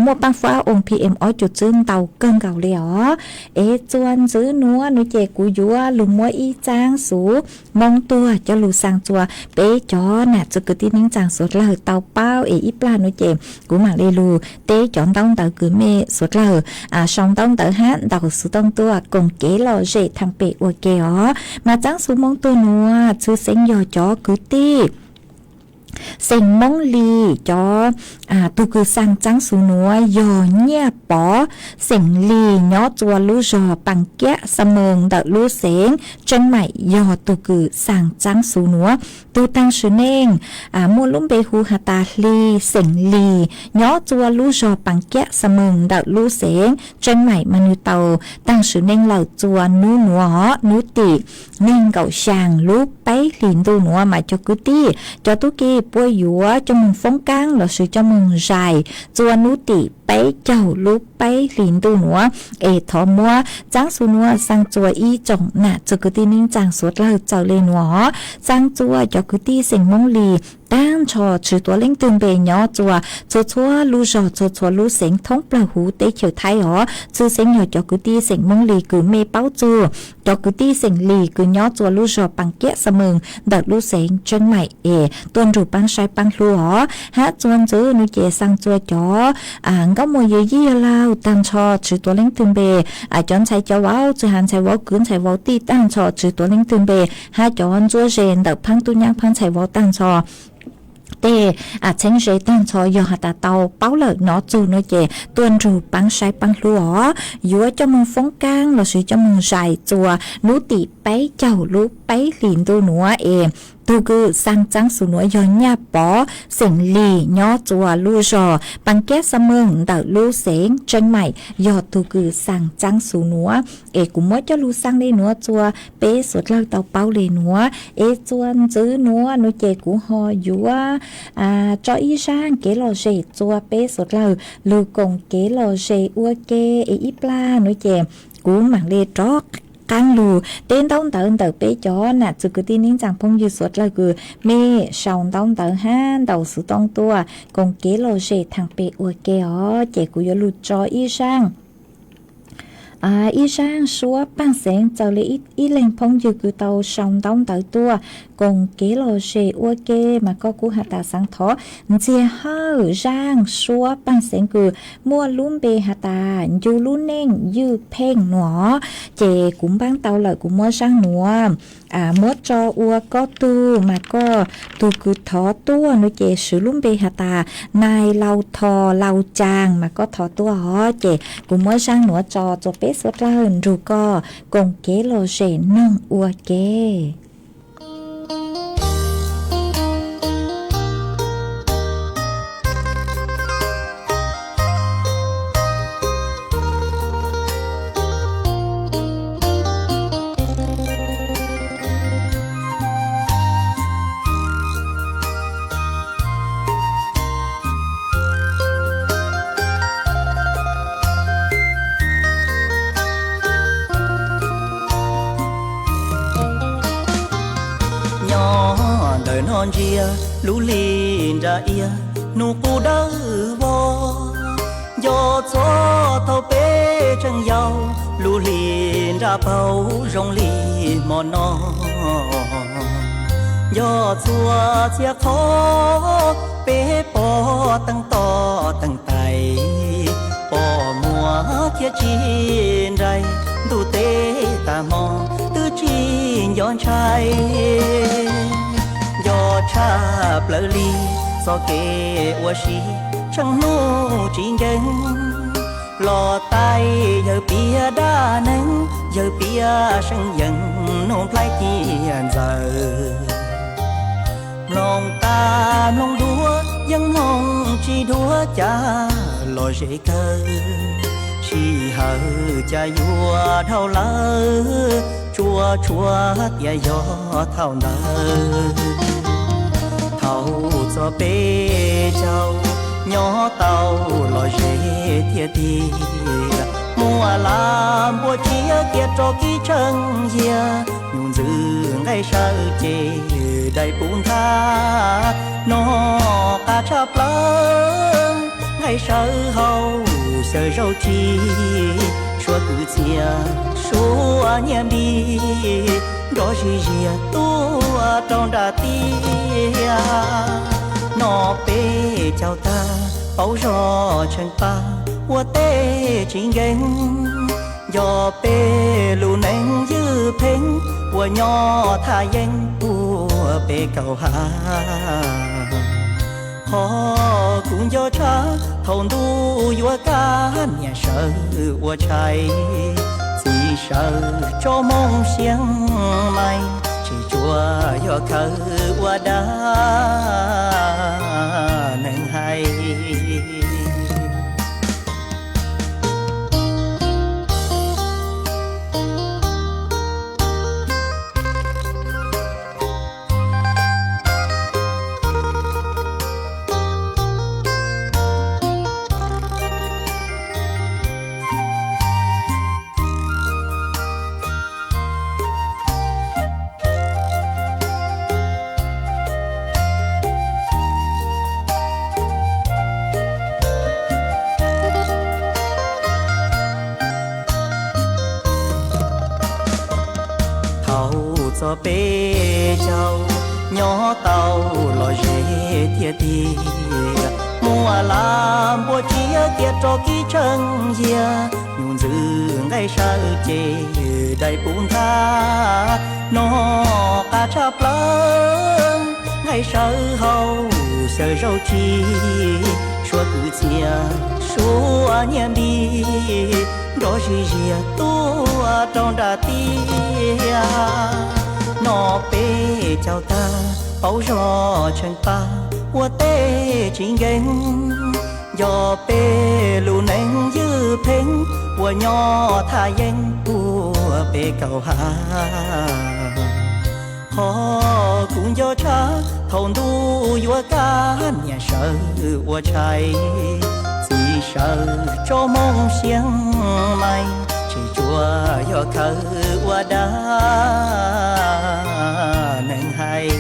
muaj paab fuab oo P M ob cum tswb ntau kawg nkaus le os. Es txuas ntxwv nuav no ces kuv yuav lug muab ib tsaab xuv moo tuag coj lug xaa txuas peb cov nam txwv kwv tij neej tsaa suav dlawg tau paub es ib plag no ces kuv maam le lug teb cov ntaub ntawv kws mej suav dlawg sau ntaub ntawv hab ntaus xuv tooj tuaj koom kev lom zem thaam pem ua ke os. Mas tsaab xuv moo tuag nuav tshwj xeeb yog cov kwv tij xeem Moob Lis, cov tug kws xaa tsaab xuv nuav yog Nyiaj Pov, xeem Lis nyob txuas lub zog Paas Kiab Xa Mees ntawm lub xeev Tseeb Maim yog tug kws xaa tsaab xuv nuav. Tug taag sim neej muaj lub npe hu has tas Hli, xeem Lis nyob txuas lub zog Paas Kiab Xa Mees ntawm lub xeev Tseeb Maim mas nwg tau taag sim neej lawm txuas nub nuav os, nub tim neeg nkaum xyaa lub peb hlis ntuj nuav mas cov kwv tij cov tub ki puab yuav coj moog foob kaab lossis coj moog zais txuas nub tim peb caug lub peb hlis ntuj nuav. Es thov muab tsaab xuv nuav xaa txuas ib tsoom nam txwv kwv tij neej tsaa suav dlawg txawm le nuav os. Xaa txuas cov kwv tij xeem Moob Lis taag nrho tsi tuav leej twg npe nyob txuas txhua txhua lub zog txhua txhua lub xeev thoob plawg huv teb chaws Thaib os. Tshwj xeeb yog cov kwv tij xeem Moob Lis kws mej paub txug cov kwv tij xeem Lis kws nyob txuas lub zog Paas Kiab Xa Mees ntawm lub xeev Tseeb Maim es tuaj nrug paab saib paab hlub os. Hab txuas ntxwv nuav ces xaa txuas cov nkauj muam yawm yij yawg laug taag nrho tsi tuav leej twg npe, cov ntxhais cov vauv txwj has ntxhais vauv kwv ntxhais vauv tij taag nrho tsi tuav leej twg npe, hab cov ntsuab ze ntawm phaab tub nyab phaab ntxhais vauv taag nrho tej txheeb ze taag nrho yog has tas tau paub lawm nov txug nuav ces tuaj nrug paab saib paab hlub os. Yuav coj moog foob kaab lossis coj moog zais txuas nub tim peb caug lub peb hlis ntuj nuav es tug kws xaa tsaab xuv nuav yog Nyaj Pov, xeem Lis nyob txuas lub zog Paas Kiab Xa Mees ntawm lub xeev Tseeb Maim yog tug kws xaa tsaab xuv nuav. Es kuv muab coj lug xaa le nuav txuas peb suav dlawg tau paub le nuav. Es txuas ntxwv nuav nuav ces kuv ho yuav tso ib zaaj kev lom zem txuas peb suav dlawg lug koom kev lom zem ua ke. Es ib plag nuav ces kuv maam le rov qaab lug teb ntaub ntawv ntawm peb cov nam txwv kwv tij neej tsaa phooj ywg suav dlawg kws mej sau ntaub ntawv hab ntaus xuv tooj tuaj koom kev lom zem thaam pem ua ke os. Ces kuv yuav lug tso ib zaaj ib zaj suab paj xeeb txawv li ib leeg phooj ywg kws tau sau ntaub ntawv tuaj koom kev lom zem ua ke, mas koj kuj has tas xaav thov Ntxiag Hawj zaj suab paj xeeb kws muaj lub npe has tas Ncu lub neej ywj pheej nuav. Ces kuv npaab tau lawm, kuv muab zaj nuav muab tso ua koj tug, mas koj tug kws thov tuaj nuav ces swv lub npe has tas Nais Laus Thos Laus Caas, mas koj thov tuaj os. Ces kuv muab zaj nuav tso rua peb suav dlawg nrug koj koom kev lom zem noog ua ke. Nyob ntawm no ntsia lub hli nra iab, hnub qub dawb vog. Nco txhua thaum peb tseem yau, lub hli nra paug zoo li hmo no. Nco txhua txhia qhov peb pom teej toj teej tais, pom muaj thiab tsis nraim, ntuj teb tag hmo twb tsis nco ntshai. Nco tshaj plaws li txoj kev ua si tsheej hnub tsis nkees, los tais yawg piav dab neeg, yawg piav seeb yees nug nplhaib ciaj ntxawm. Mloog tas mloog dua yeej mloog tsis dua cas los zem kawg, sij hawm cas yuav dhau lawm, tsuas tshua tias yog thaum ntawd. Thaum txog peb caug nyob tau los zem tiag tiag, muaj laj npua tsiab kiag rau kib tsheej yias, nyuj ntxwg nqaij sawv ces dai puv nthav, noj qab tshaj plaws nqaij sawv hau xyaw zaub tsi, suav kwv txhiaj suav nyiaj npib, nrov zis zias tuaj rau nram tiaj. Noj peb caug tag paub zog tshee pab ua teb tsis nkees, nco peb lub neej ywj pheej uas nyob thaj yeeb puag peb kaum hav. Qhov kuv nco tshaj thaum ntuj yuav kaj niam sawv ua tshais, txiv sawv tso moo xia mais, tsis tsuas yog khawv ua dab neeg hais. Thaum txog peb caug nyob tau los zem tiag tiag, muaj laj npua tsiab kiag rau kib tsheej yias, nyuj ntxwg nqaij sawv ces dai puv nthav, noj qab tshaj plaws nqaij sawv hau xyaw zaub tsi, suav kwv txhiaj suav nyiaj npib, nrov zis zias tuaj rau nram tiaj. Noj peb caug tag paub zog tshee pab ua teb tsis nkees, nco peb lub neej ywj pheej uas nyob thaj yeeb puag peb kaum hav. Qhov kuv nco tshaj thaum ntuj yuav kaj niam sawv ua tshais, txiv sawv tso moo xia mais, tsis tsuas yog khawv ua dab neeg hais.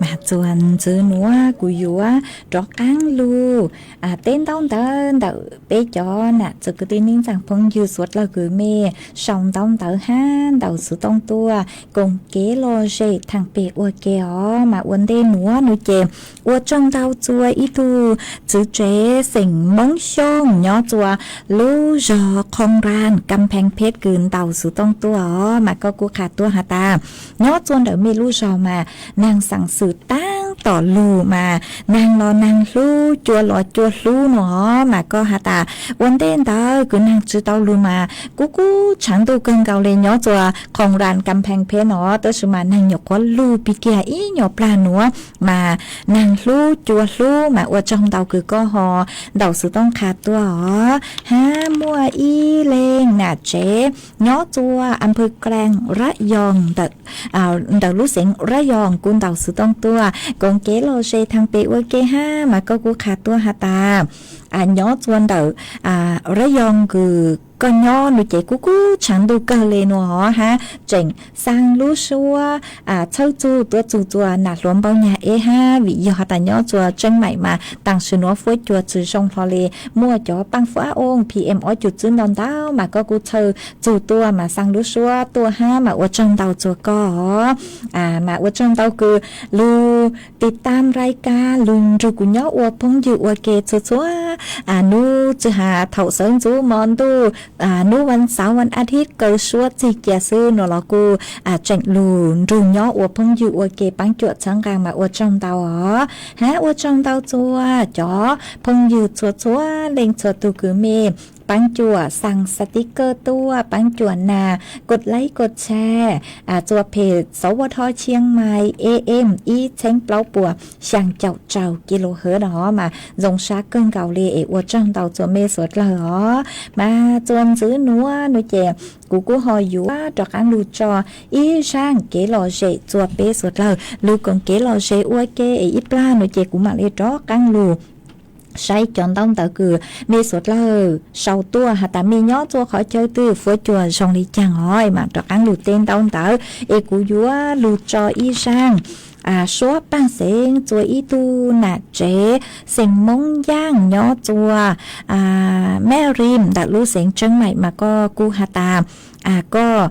Mas txuas ntxiv nuav kuv yuav rov qaab lug teb ntaub ntawv ntawm peb cov nam txiv kwv tij neej tsaa phooj ywg suav dlawg kws mej sau ntaub ntawv hab ntaus xuv tooj tuaj koom kev lom zem thaam peg ua ke os. Mas ua ntej nuav nuav ces ua tsaug ntau txuas ib tug txiv tsev xeem Moob Xyooj nyob txuas lub zog Qhoo Raa, Kam Pheej Pheb kws ntaus xuv tooj tuaj os. Mas koj kuj qha tuaj has tas nyob txuas ntawm mej lub zog mas naag xaam xwm taab tom lug mas naag los naag hlub, cua los cua hlub no os. Mas koj has tas ua ntej ntawd kws naag tsi tau lug mas kuj kub tshaav ntuj kawg nkaus le nyob txuas Qhoo Raa, Kam Pheej Pheb no, tab sis mas naag nyuam qhuav lug pig kiag ib nyuas plag nuav mas naag hlub cua hlub. Mas ua tsaug ntau kws koj ho ntaus xuv tooj qha tuaj os. Hab muaj ib leeg nam tsev nyob txuas Am Phwj Klaaj, Rab Yoo ntawm lub xeev Rab Yoo kuj ntaus xuv tooj tuaj koom kev lom zem thaam peg ua ke hab. Mas koj kuj qha tuaj has tas nyob txuas ntawm Rab Yoo kws koj nyob nuav ces kuj kub tshaav ntuj kawg le nuav hab tseem xaa lub suab txhawb txug tuaj txug txuas nam hluas Npauj Nyag Eb hab, vim yog has tas nyob txuas Tseeb Maim mas taam sim nuav fuab cua tsi zoo hlo le, muaj cov paaj fuab ooj P M ob cum txwb ntau ntau. Mas koj kuj txhawb txug tuaj mas xaa lub suab tuaj hab. Mas ua tsaug ntau txuas koj os. Mas ua tsaug ntau kws lug tiv tam nraim kag lug nrug kuv nyob ua phooj ywg ua ke txhua txhua nub, tsi has thaum sawv ntxuv mo ntuj, nub vas xauv vas a thib, kaw suab txig cia xwb no los kuj tseem lug nrug nyob ua phooj ywg ua ke paab cuam txhawb nqaa. Mas ua tsaug ntau os. Hab ua tsaug ntau txuas cov phooj ywg txhua txhua leej txhua tug kws mej paab cuam xaa xav tiv kawj tuaj, paab cuam nas, kod laib kod tshare txuas peg Xauv Ua Tho Chiang Mai A M ib txheeb plaub puas xyaa caum rau kilohertz no mas zoo sab kawg nkaus le es ua tsaug ntau txuas mej suav dlawg os. Mas txuas ntxiv nuav nuav ces kuv kuj ho yuav rov qaab lug tso ib zaaj kev lom zem txuas peb suav dlawg lug koom kev lom zem ua ke es ib plag nuav ces kuv maam le rov qaab lug saib cov ntaub ntawv kws mej suav dlawg sau tuaj has tas mej nyob txuas qhov chaw twg, fuab cua zoo le caag os, es maam rov qaab lug teb ntaub ntawv. Es kuv yuav lug tso ib zaaj suab paaj xeev txuas ib tug nam tsev xeem Moob Yaaj nyob txuas Mab Rim ntawm lub xeev Tseeb Maim mas koj kuj has tas koj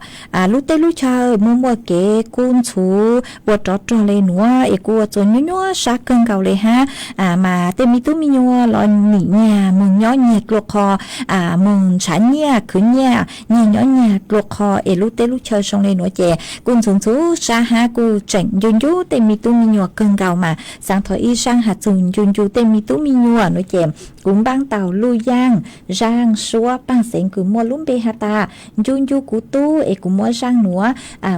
lub teb lub chaw muaj muaj kev kub ntxhuv ua rov rog le nuav es kuj ua txuas nyuaj nyuaj sab kawg nkaus le hab. Mas tej me tub me nyuam los nim nyiag moog nyob nyiag dlua qho, moog nrhav nyiaj khwv nyiaj nyiag nyob nyiag dlua qho es lub teb lub chaw zoo le nuav ces kuj ntxhuv ntxhuv sab hab kuj tseem ncu ncu tej me tub me nyuam kawg nkaus mas xaav thov ib zaaj has txug ncu ncu tej me tub me nyuam nuav ces kuv npaab tau lub yaaj zaaj suab paaj xeev kws muaj lub npe has tas ncu ncu kuv tub es kuv muab zaaj nuav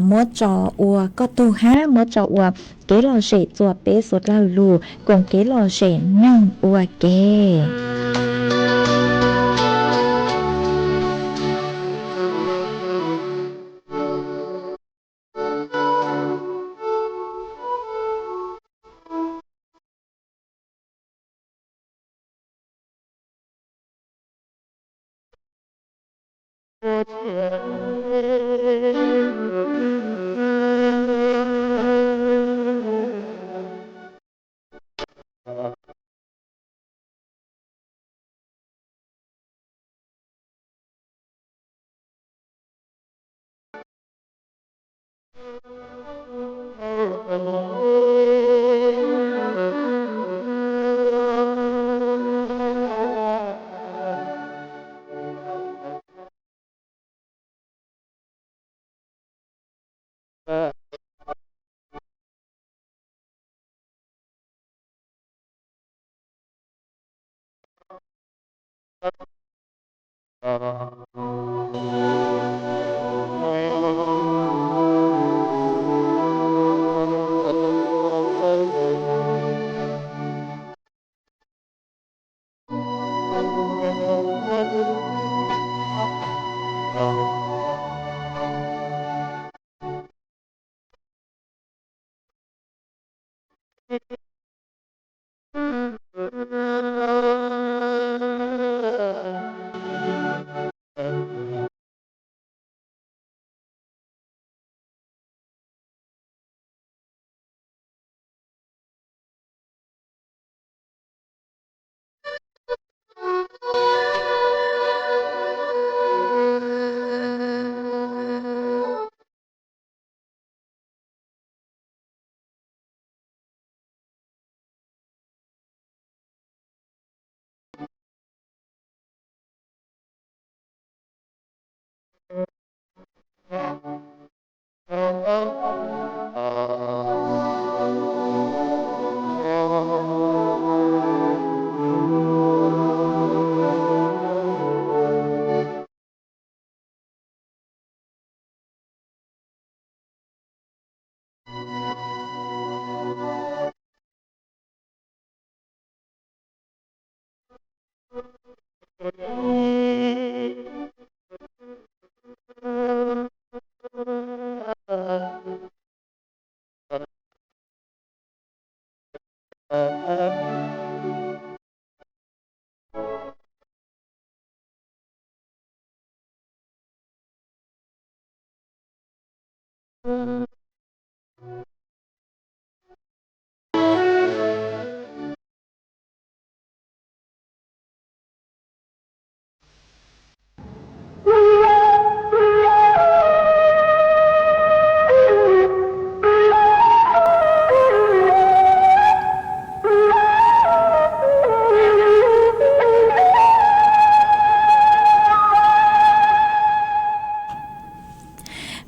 muab tso ua koj tug hab muab tso ua kev lom zem txuas peb suav dlawg lug koom kev lom zem noog ua ke.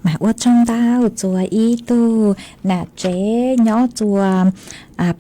Mas ua tsaug ntau txuas ib tug nam tsev nyob txuas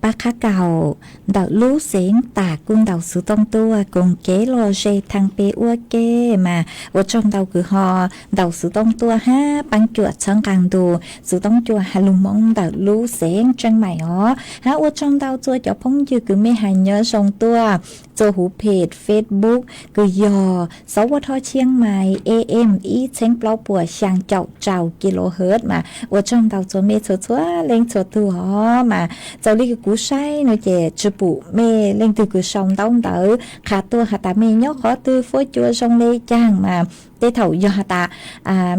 Paj Qhab Kaum ntawm lub xeev Tas kuj ntaus xov tooj tuaj koom kev lom zem thaj pem ua ke. Mas ua tsaug ntau kws ho ntaus xov tooj tuaj hab peeb cuam txhawb nqaa ntus xov tooj cuam has lug Moob ntawm lub xeev Tseeb Maim os. Hab ua tsaug ntau txuas cov phooj ywg kws mej has nyob zoo tuaj txuas huv phem Facebook kws yog Xov Ua Dho Chiang Mai A M ib txheeb plaub puas xyaa caum rau kilohertz. Mas ua tsaug ntau txuas mej txhua txhua leej txhua tug os. Mas txaus li kws kuv saib no ces tsi pum mej leej twg kws sau ntaub ntawv qha tuaj has tas mej nyob qhov twg, fuab cua zoo le caag. Mas tej thaum yog has tas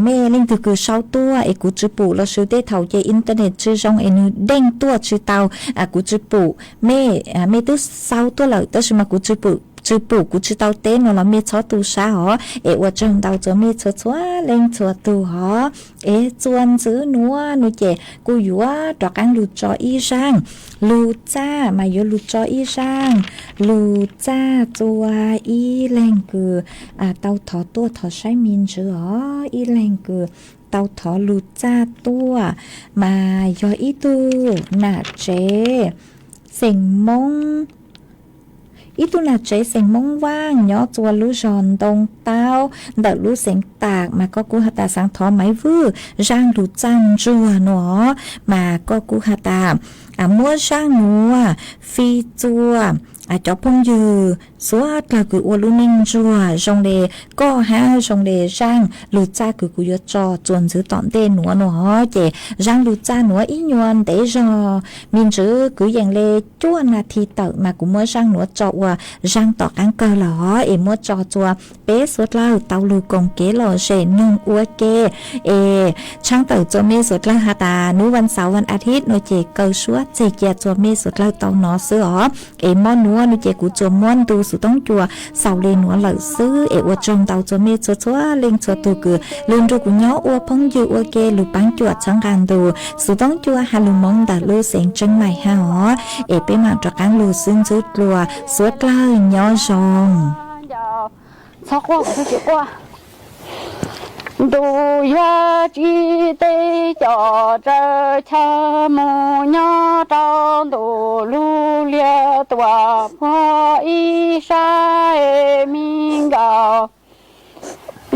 mej leej twg kws sau tuaj es kuv tsi pum lossis tej thaum ces internet tsi zoo es nwg deej tuaj tsi tau, kuv tsi pum. Mej, mej twb sau tuaj lawm tab sis mas kuv tsi pum, kuv tsi tau teb no los mej txhob tu sab os. Es ua tsaug ntau txuas mej txhua txhua leej txhua tug os. Es txuas ntxiv nuav no ces kuj yuav rov qaab lug tso ib zaaj lug txaj, mas yuav lug tso ib zaaj lug txaj txuas ib leeg kws tau thov tuaj thov saib me ntsis os. Ib leeg kws tau thov lug txaj tuaj mas yog ib tug nam tsev xeem Moob, ib tug nam tsev xeem Moob Vaaj nyob txuas lub zog Ntoo Taub ntawm lub xeev Tas. Mas koj kuj has tas xaav thov Maiv Vwj zaaj lug txaj ntsuag no. Mas koj kuj has tas muab zaaj nuav fij txuas cov phooj ywg suav dlawg kws ua lub neej ntsuag zoo le koj hab zoo le zaaj lug txaj kws kuv yuav tso txuas ntxiv tom ntej nuav no. Ces zaaj lug txaj nuav ib nyuas ntev zog me ntsis kwv yees le cuaj nas this tawm mas kuv muab zaaj nuav tso ua zaaj tom qaab kawg lawm os. Es muab tso txuas peb suav dlawg tau lug koom kev lom zem noog ua ke. Es tshaaj tawm txuas mej suav dlawg has tas nub vas xauv vas a thib no ces kaw suab txeg cia txuas mej suav dlawg tau nov xwb os. Es mob nuav no ces kuv tsuas muab ntu xuv toob cua xaus le nuav lawm xwb. Es ua tsaug ntau txuas mej txhua txhua leej txhua tug kws lug nrug kuv nyob ua phooj ywg ua ke lug paab cuam txhawb nqaa ntu xuv toob cua has lug Moob ntawm lub xeev Tseeb Maim hab os. Es peb maam rov qaab lug xwb ntxwb dlua, suav dlawg nyob zoo. Ntu yuav tsi teb cov tsaws chaw mus nyob rau ntu lug liag tuam puag ib sab es mi nkaus.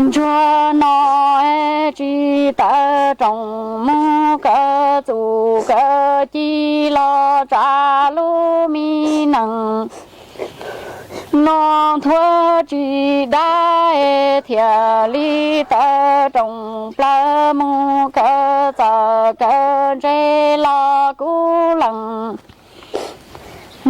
Ntsuag no tsi tawm rooj mus kaw txuj kaw ci los tsa lub mi neej. Noj nthuav tsi dab thiaj li tawm rooj plaws mus kaw txawj kaw ntse los kuv leej.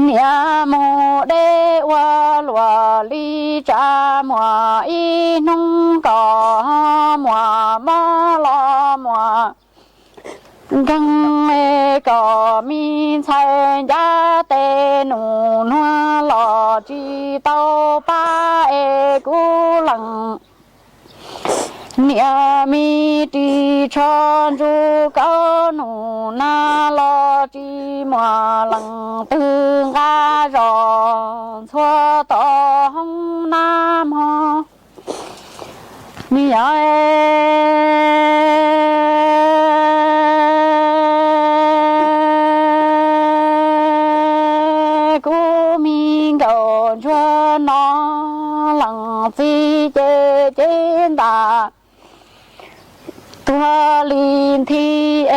Niam mus deb ua luaj li tsa muag ib hnub kom muag mob los muag nkeeg kom me ntxhais ncaj tes nus nuag los tsi tau pab es kuv leej. Niam me ris tsho ntsuj kaub nus nag los tsi muaj leej twg nqa zog ntxhua tom hoob nab mog. Niam txiv ces cev ntas tuag li nthi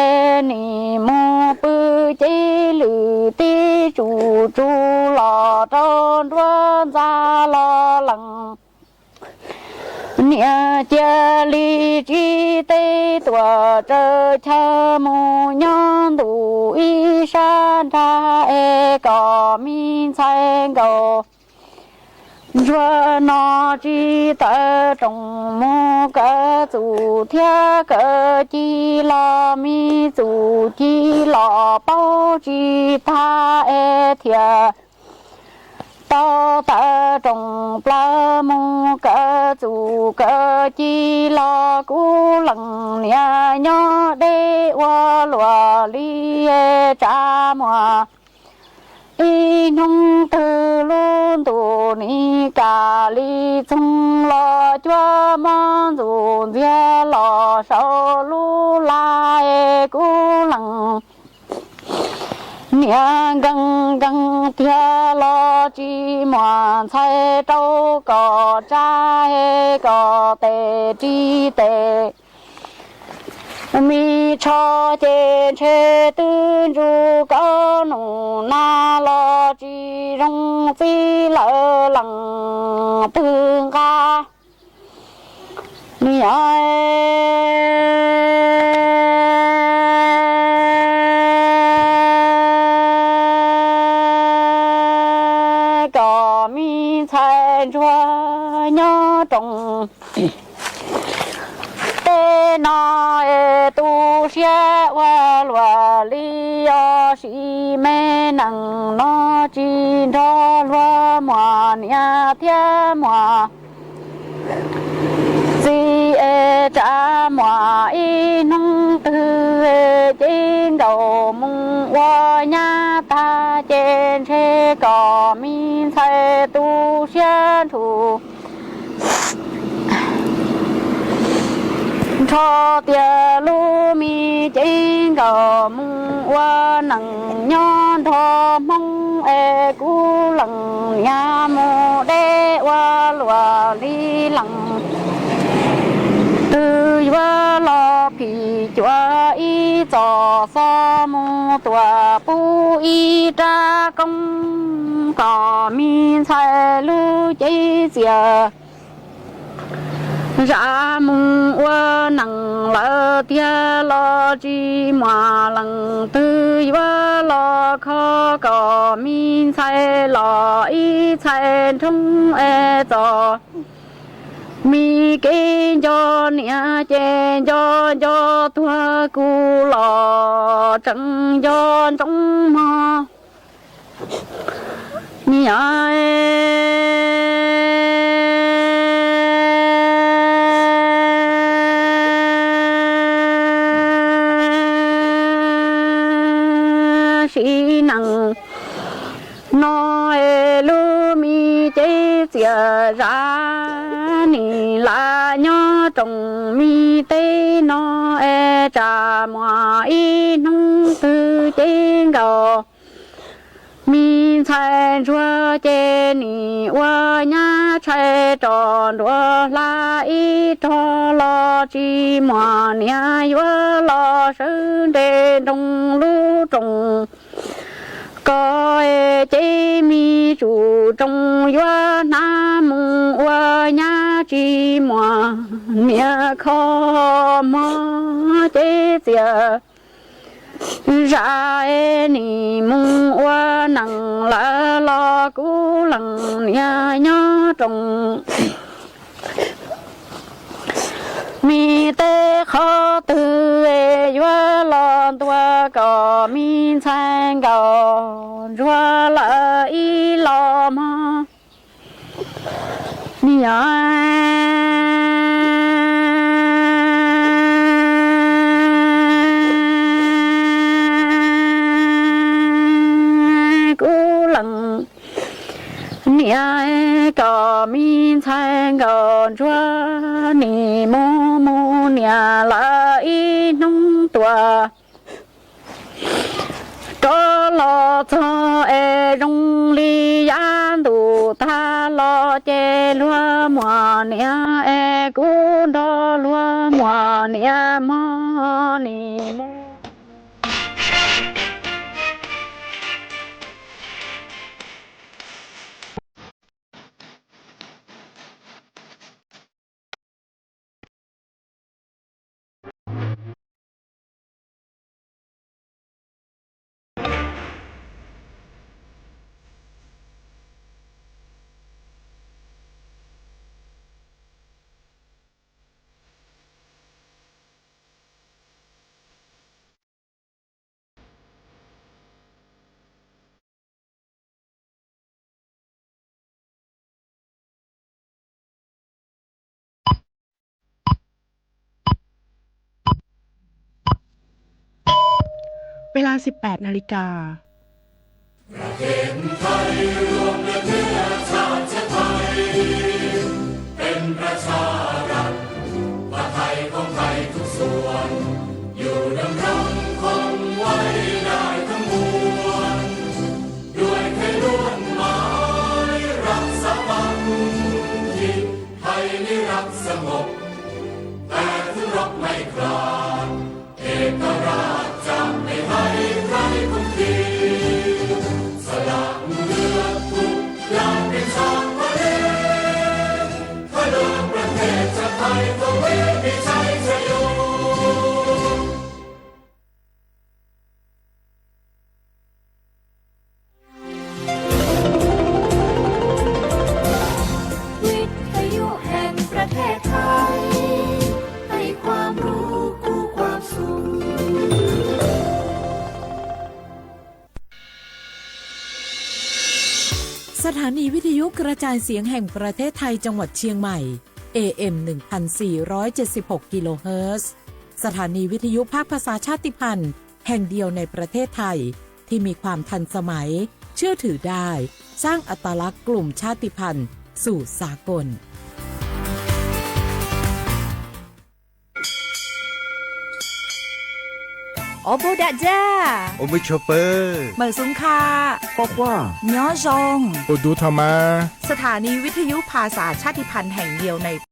es nim mus pw cev lwm tib tsum tsuv los rau nruab ntxa los lees. Niam cia li tsis teb tuam tsaws chaw mus nyob ntu ib sab nrag es kom me ntxhais nkauj ntsuag no tsis tawm roos mus kaw txuj thiab kaw ci los me txuj ci los paub tsis tag es thiaj tau tawm roos plaws mus kaw txuj kaw ci los kuv lees niam nyob deb ua luaj li tsav muag. Ib hnub twg lub ntuj nim kam li txoog los cuab mob ntxuj ntxiag los saum lub laj es kuv lees niam nkees nkees tiag los tsis muaj ntxhais rau kom tsa es kom tes ris tes me tsho ces ntshe twb ntsuj kaub num na los tsis zoo txib lawm lees twg nqa. Niam kom me ntxhais ntsuag nyob roos teb no es tu siab ua luaj li os sim me nees no tsis nrog luag muaj niam thiab muaj txiv es tsav muaj ib hnub twg cev nkauj mus ua nyab tag ces ntshe kom me ntxhais tu siab nrho nrho tias lub me cev nkauj mus ua nees nyob nrog Hmoob es kuv lees niam mus deb ua luaj li lees twg yuav los phim cuam ib txoj xov mus tuam pub ib rab koob kom me ntxhais lub cev txias zam mus ua nees lawm tiag los tsis muaj leej twg yuav los kho kom me ntxhais los ib txhais nroo es txom me kev nco niam ces nco nco tuag kuv los tseem nco ntsoov mog. Niam sim neej no es lub me cev txias zam nim lam nyob roos me teb no es tsam muaj ib hnub twg cev nkaus me ntxhais ntsuag ces nim ua nyab tshais rov nruab hla ib rog los tsis muaj niam yuav los sawv nres nroos lub roos ko es cev me tsum roos yuav hnav mus ua nyab tsis muaj niam kho mog cev txias zam es nim mus ua nees lawm los kuv lees niam nyob roos me teb qhov twg es yuav los ntuas kom me ntxhais nkaus ntsuag lawm ib los mog. Niam kuv lees niam kom me ntxhais nkaus ntsuag nim mus mus niam lawm ib hnub tuam rov los txog es zoo li yav ntuj tag los Ces luag muaj niam es kuv nrog luag muaj niam mog nim no. Ves las siv peb na li kas. เป็นประชารัฐ ประเทศไทยของไทยทุกส่วน อยู่ดำรงคงไว้ได้ทั้งมวล ด้วยไทยล้วนหมายรักสามัคคี ไทยนี้รักสงบ แต่ถึงรบไม่กล้า เอกราชจะไม่ให้ใครคุมขีด สละเลือดทุกอย่างเป็นชาติทะเล ถ้าเดินประเทศชาติไทยก็มีชัยชโย วิทยุแห่งประเทศไทย ให้ความรู้กู้ความสุข สถานีวิทยุกระจายเสียงแห่งประเทศไทยจังหวัดเชียงใหม่ เอ เอ็ม หนึ่งพันสี่ร้อยเจ็ดสิบหก กิโลเฮิรตซ์ สถานีวิทยุภาคภาษาชาติพันธุ์แห่งเดียวในประเทศไทย ที่มีความทันสมัย เชื่อถือได้ สร้างอัตลักษณ์กลุ่มชาติพันธุ์สู่สากล Ua npuj dag zaj, ua npuj tshua pawg, mawm xub kha, quaj quaj, nyob zoo, ua dub tho mas. สถานีวิทยุภาษาชาติพันธุ์แห่งเดียวใน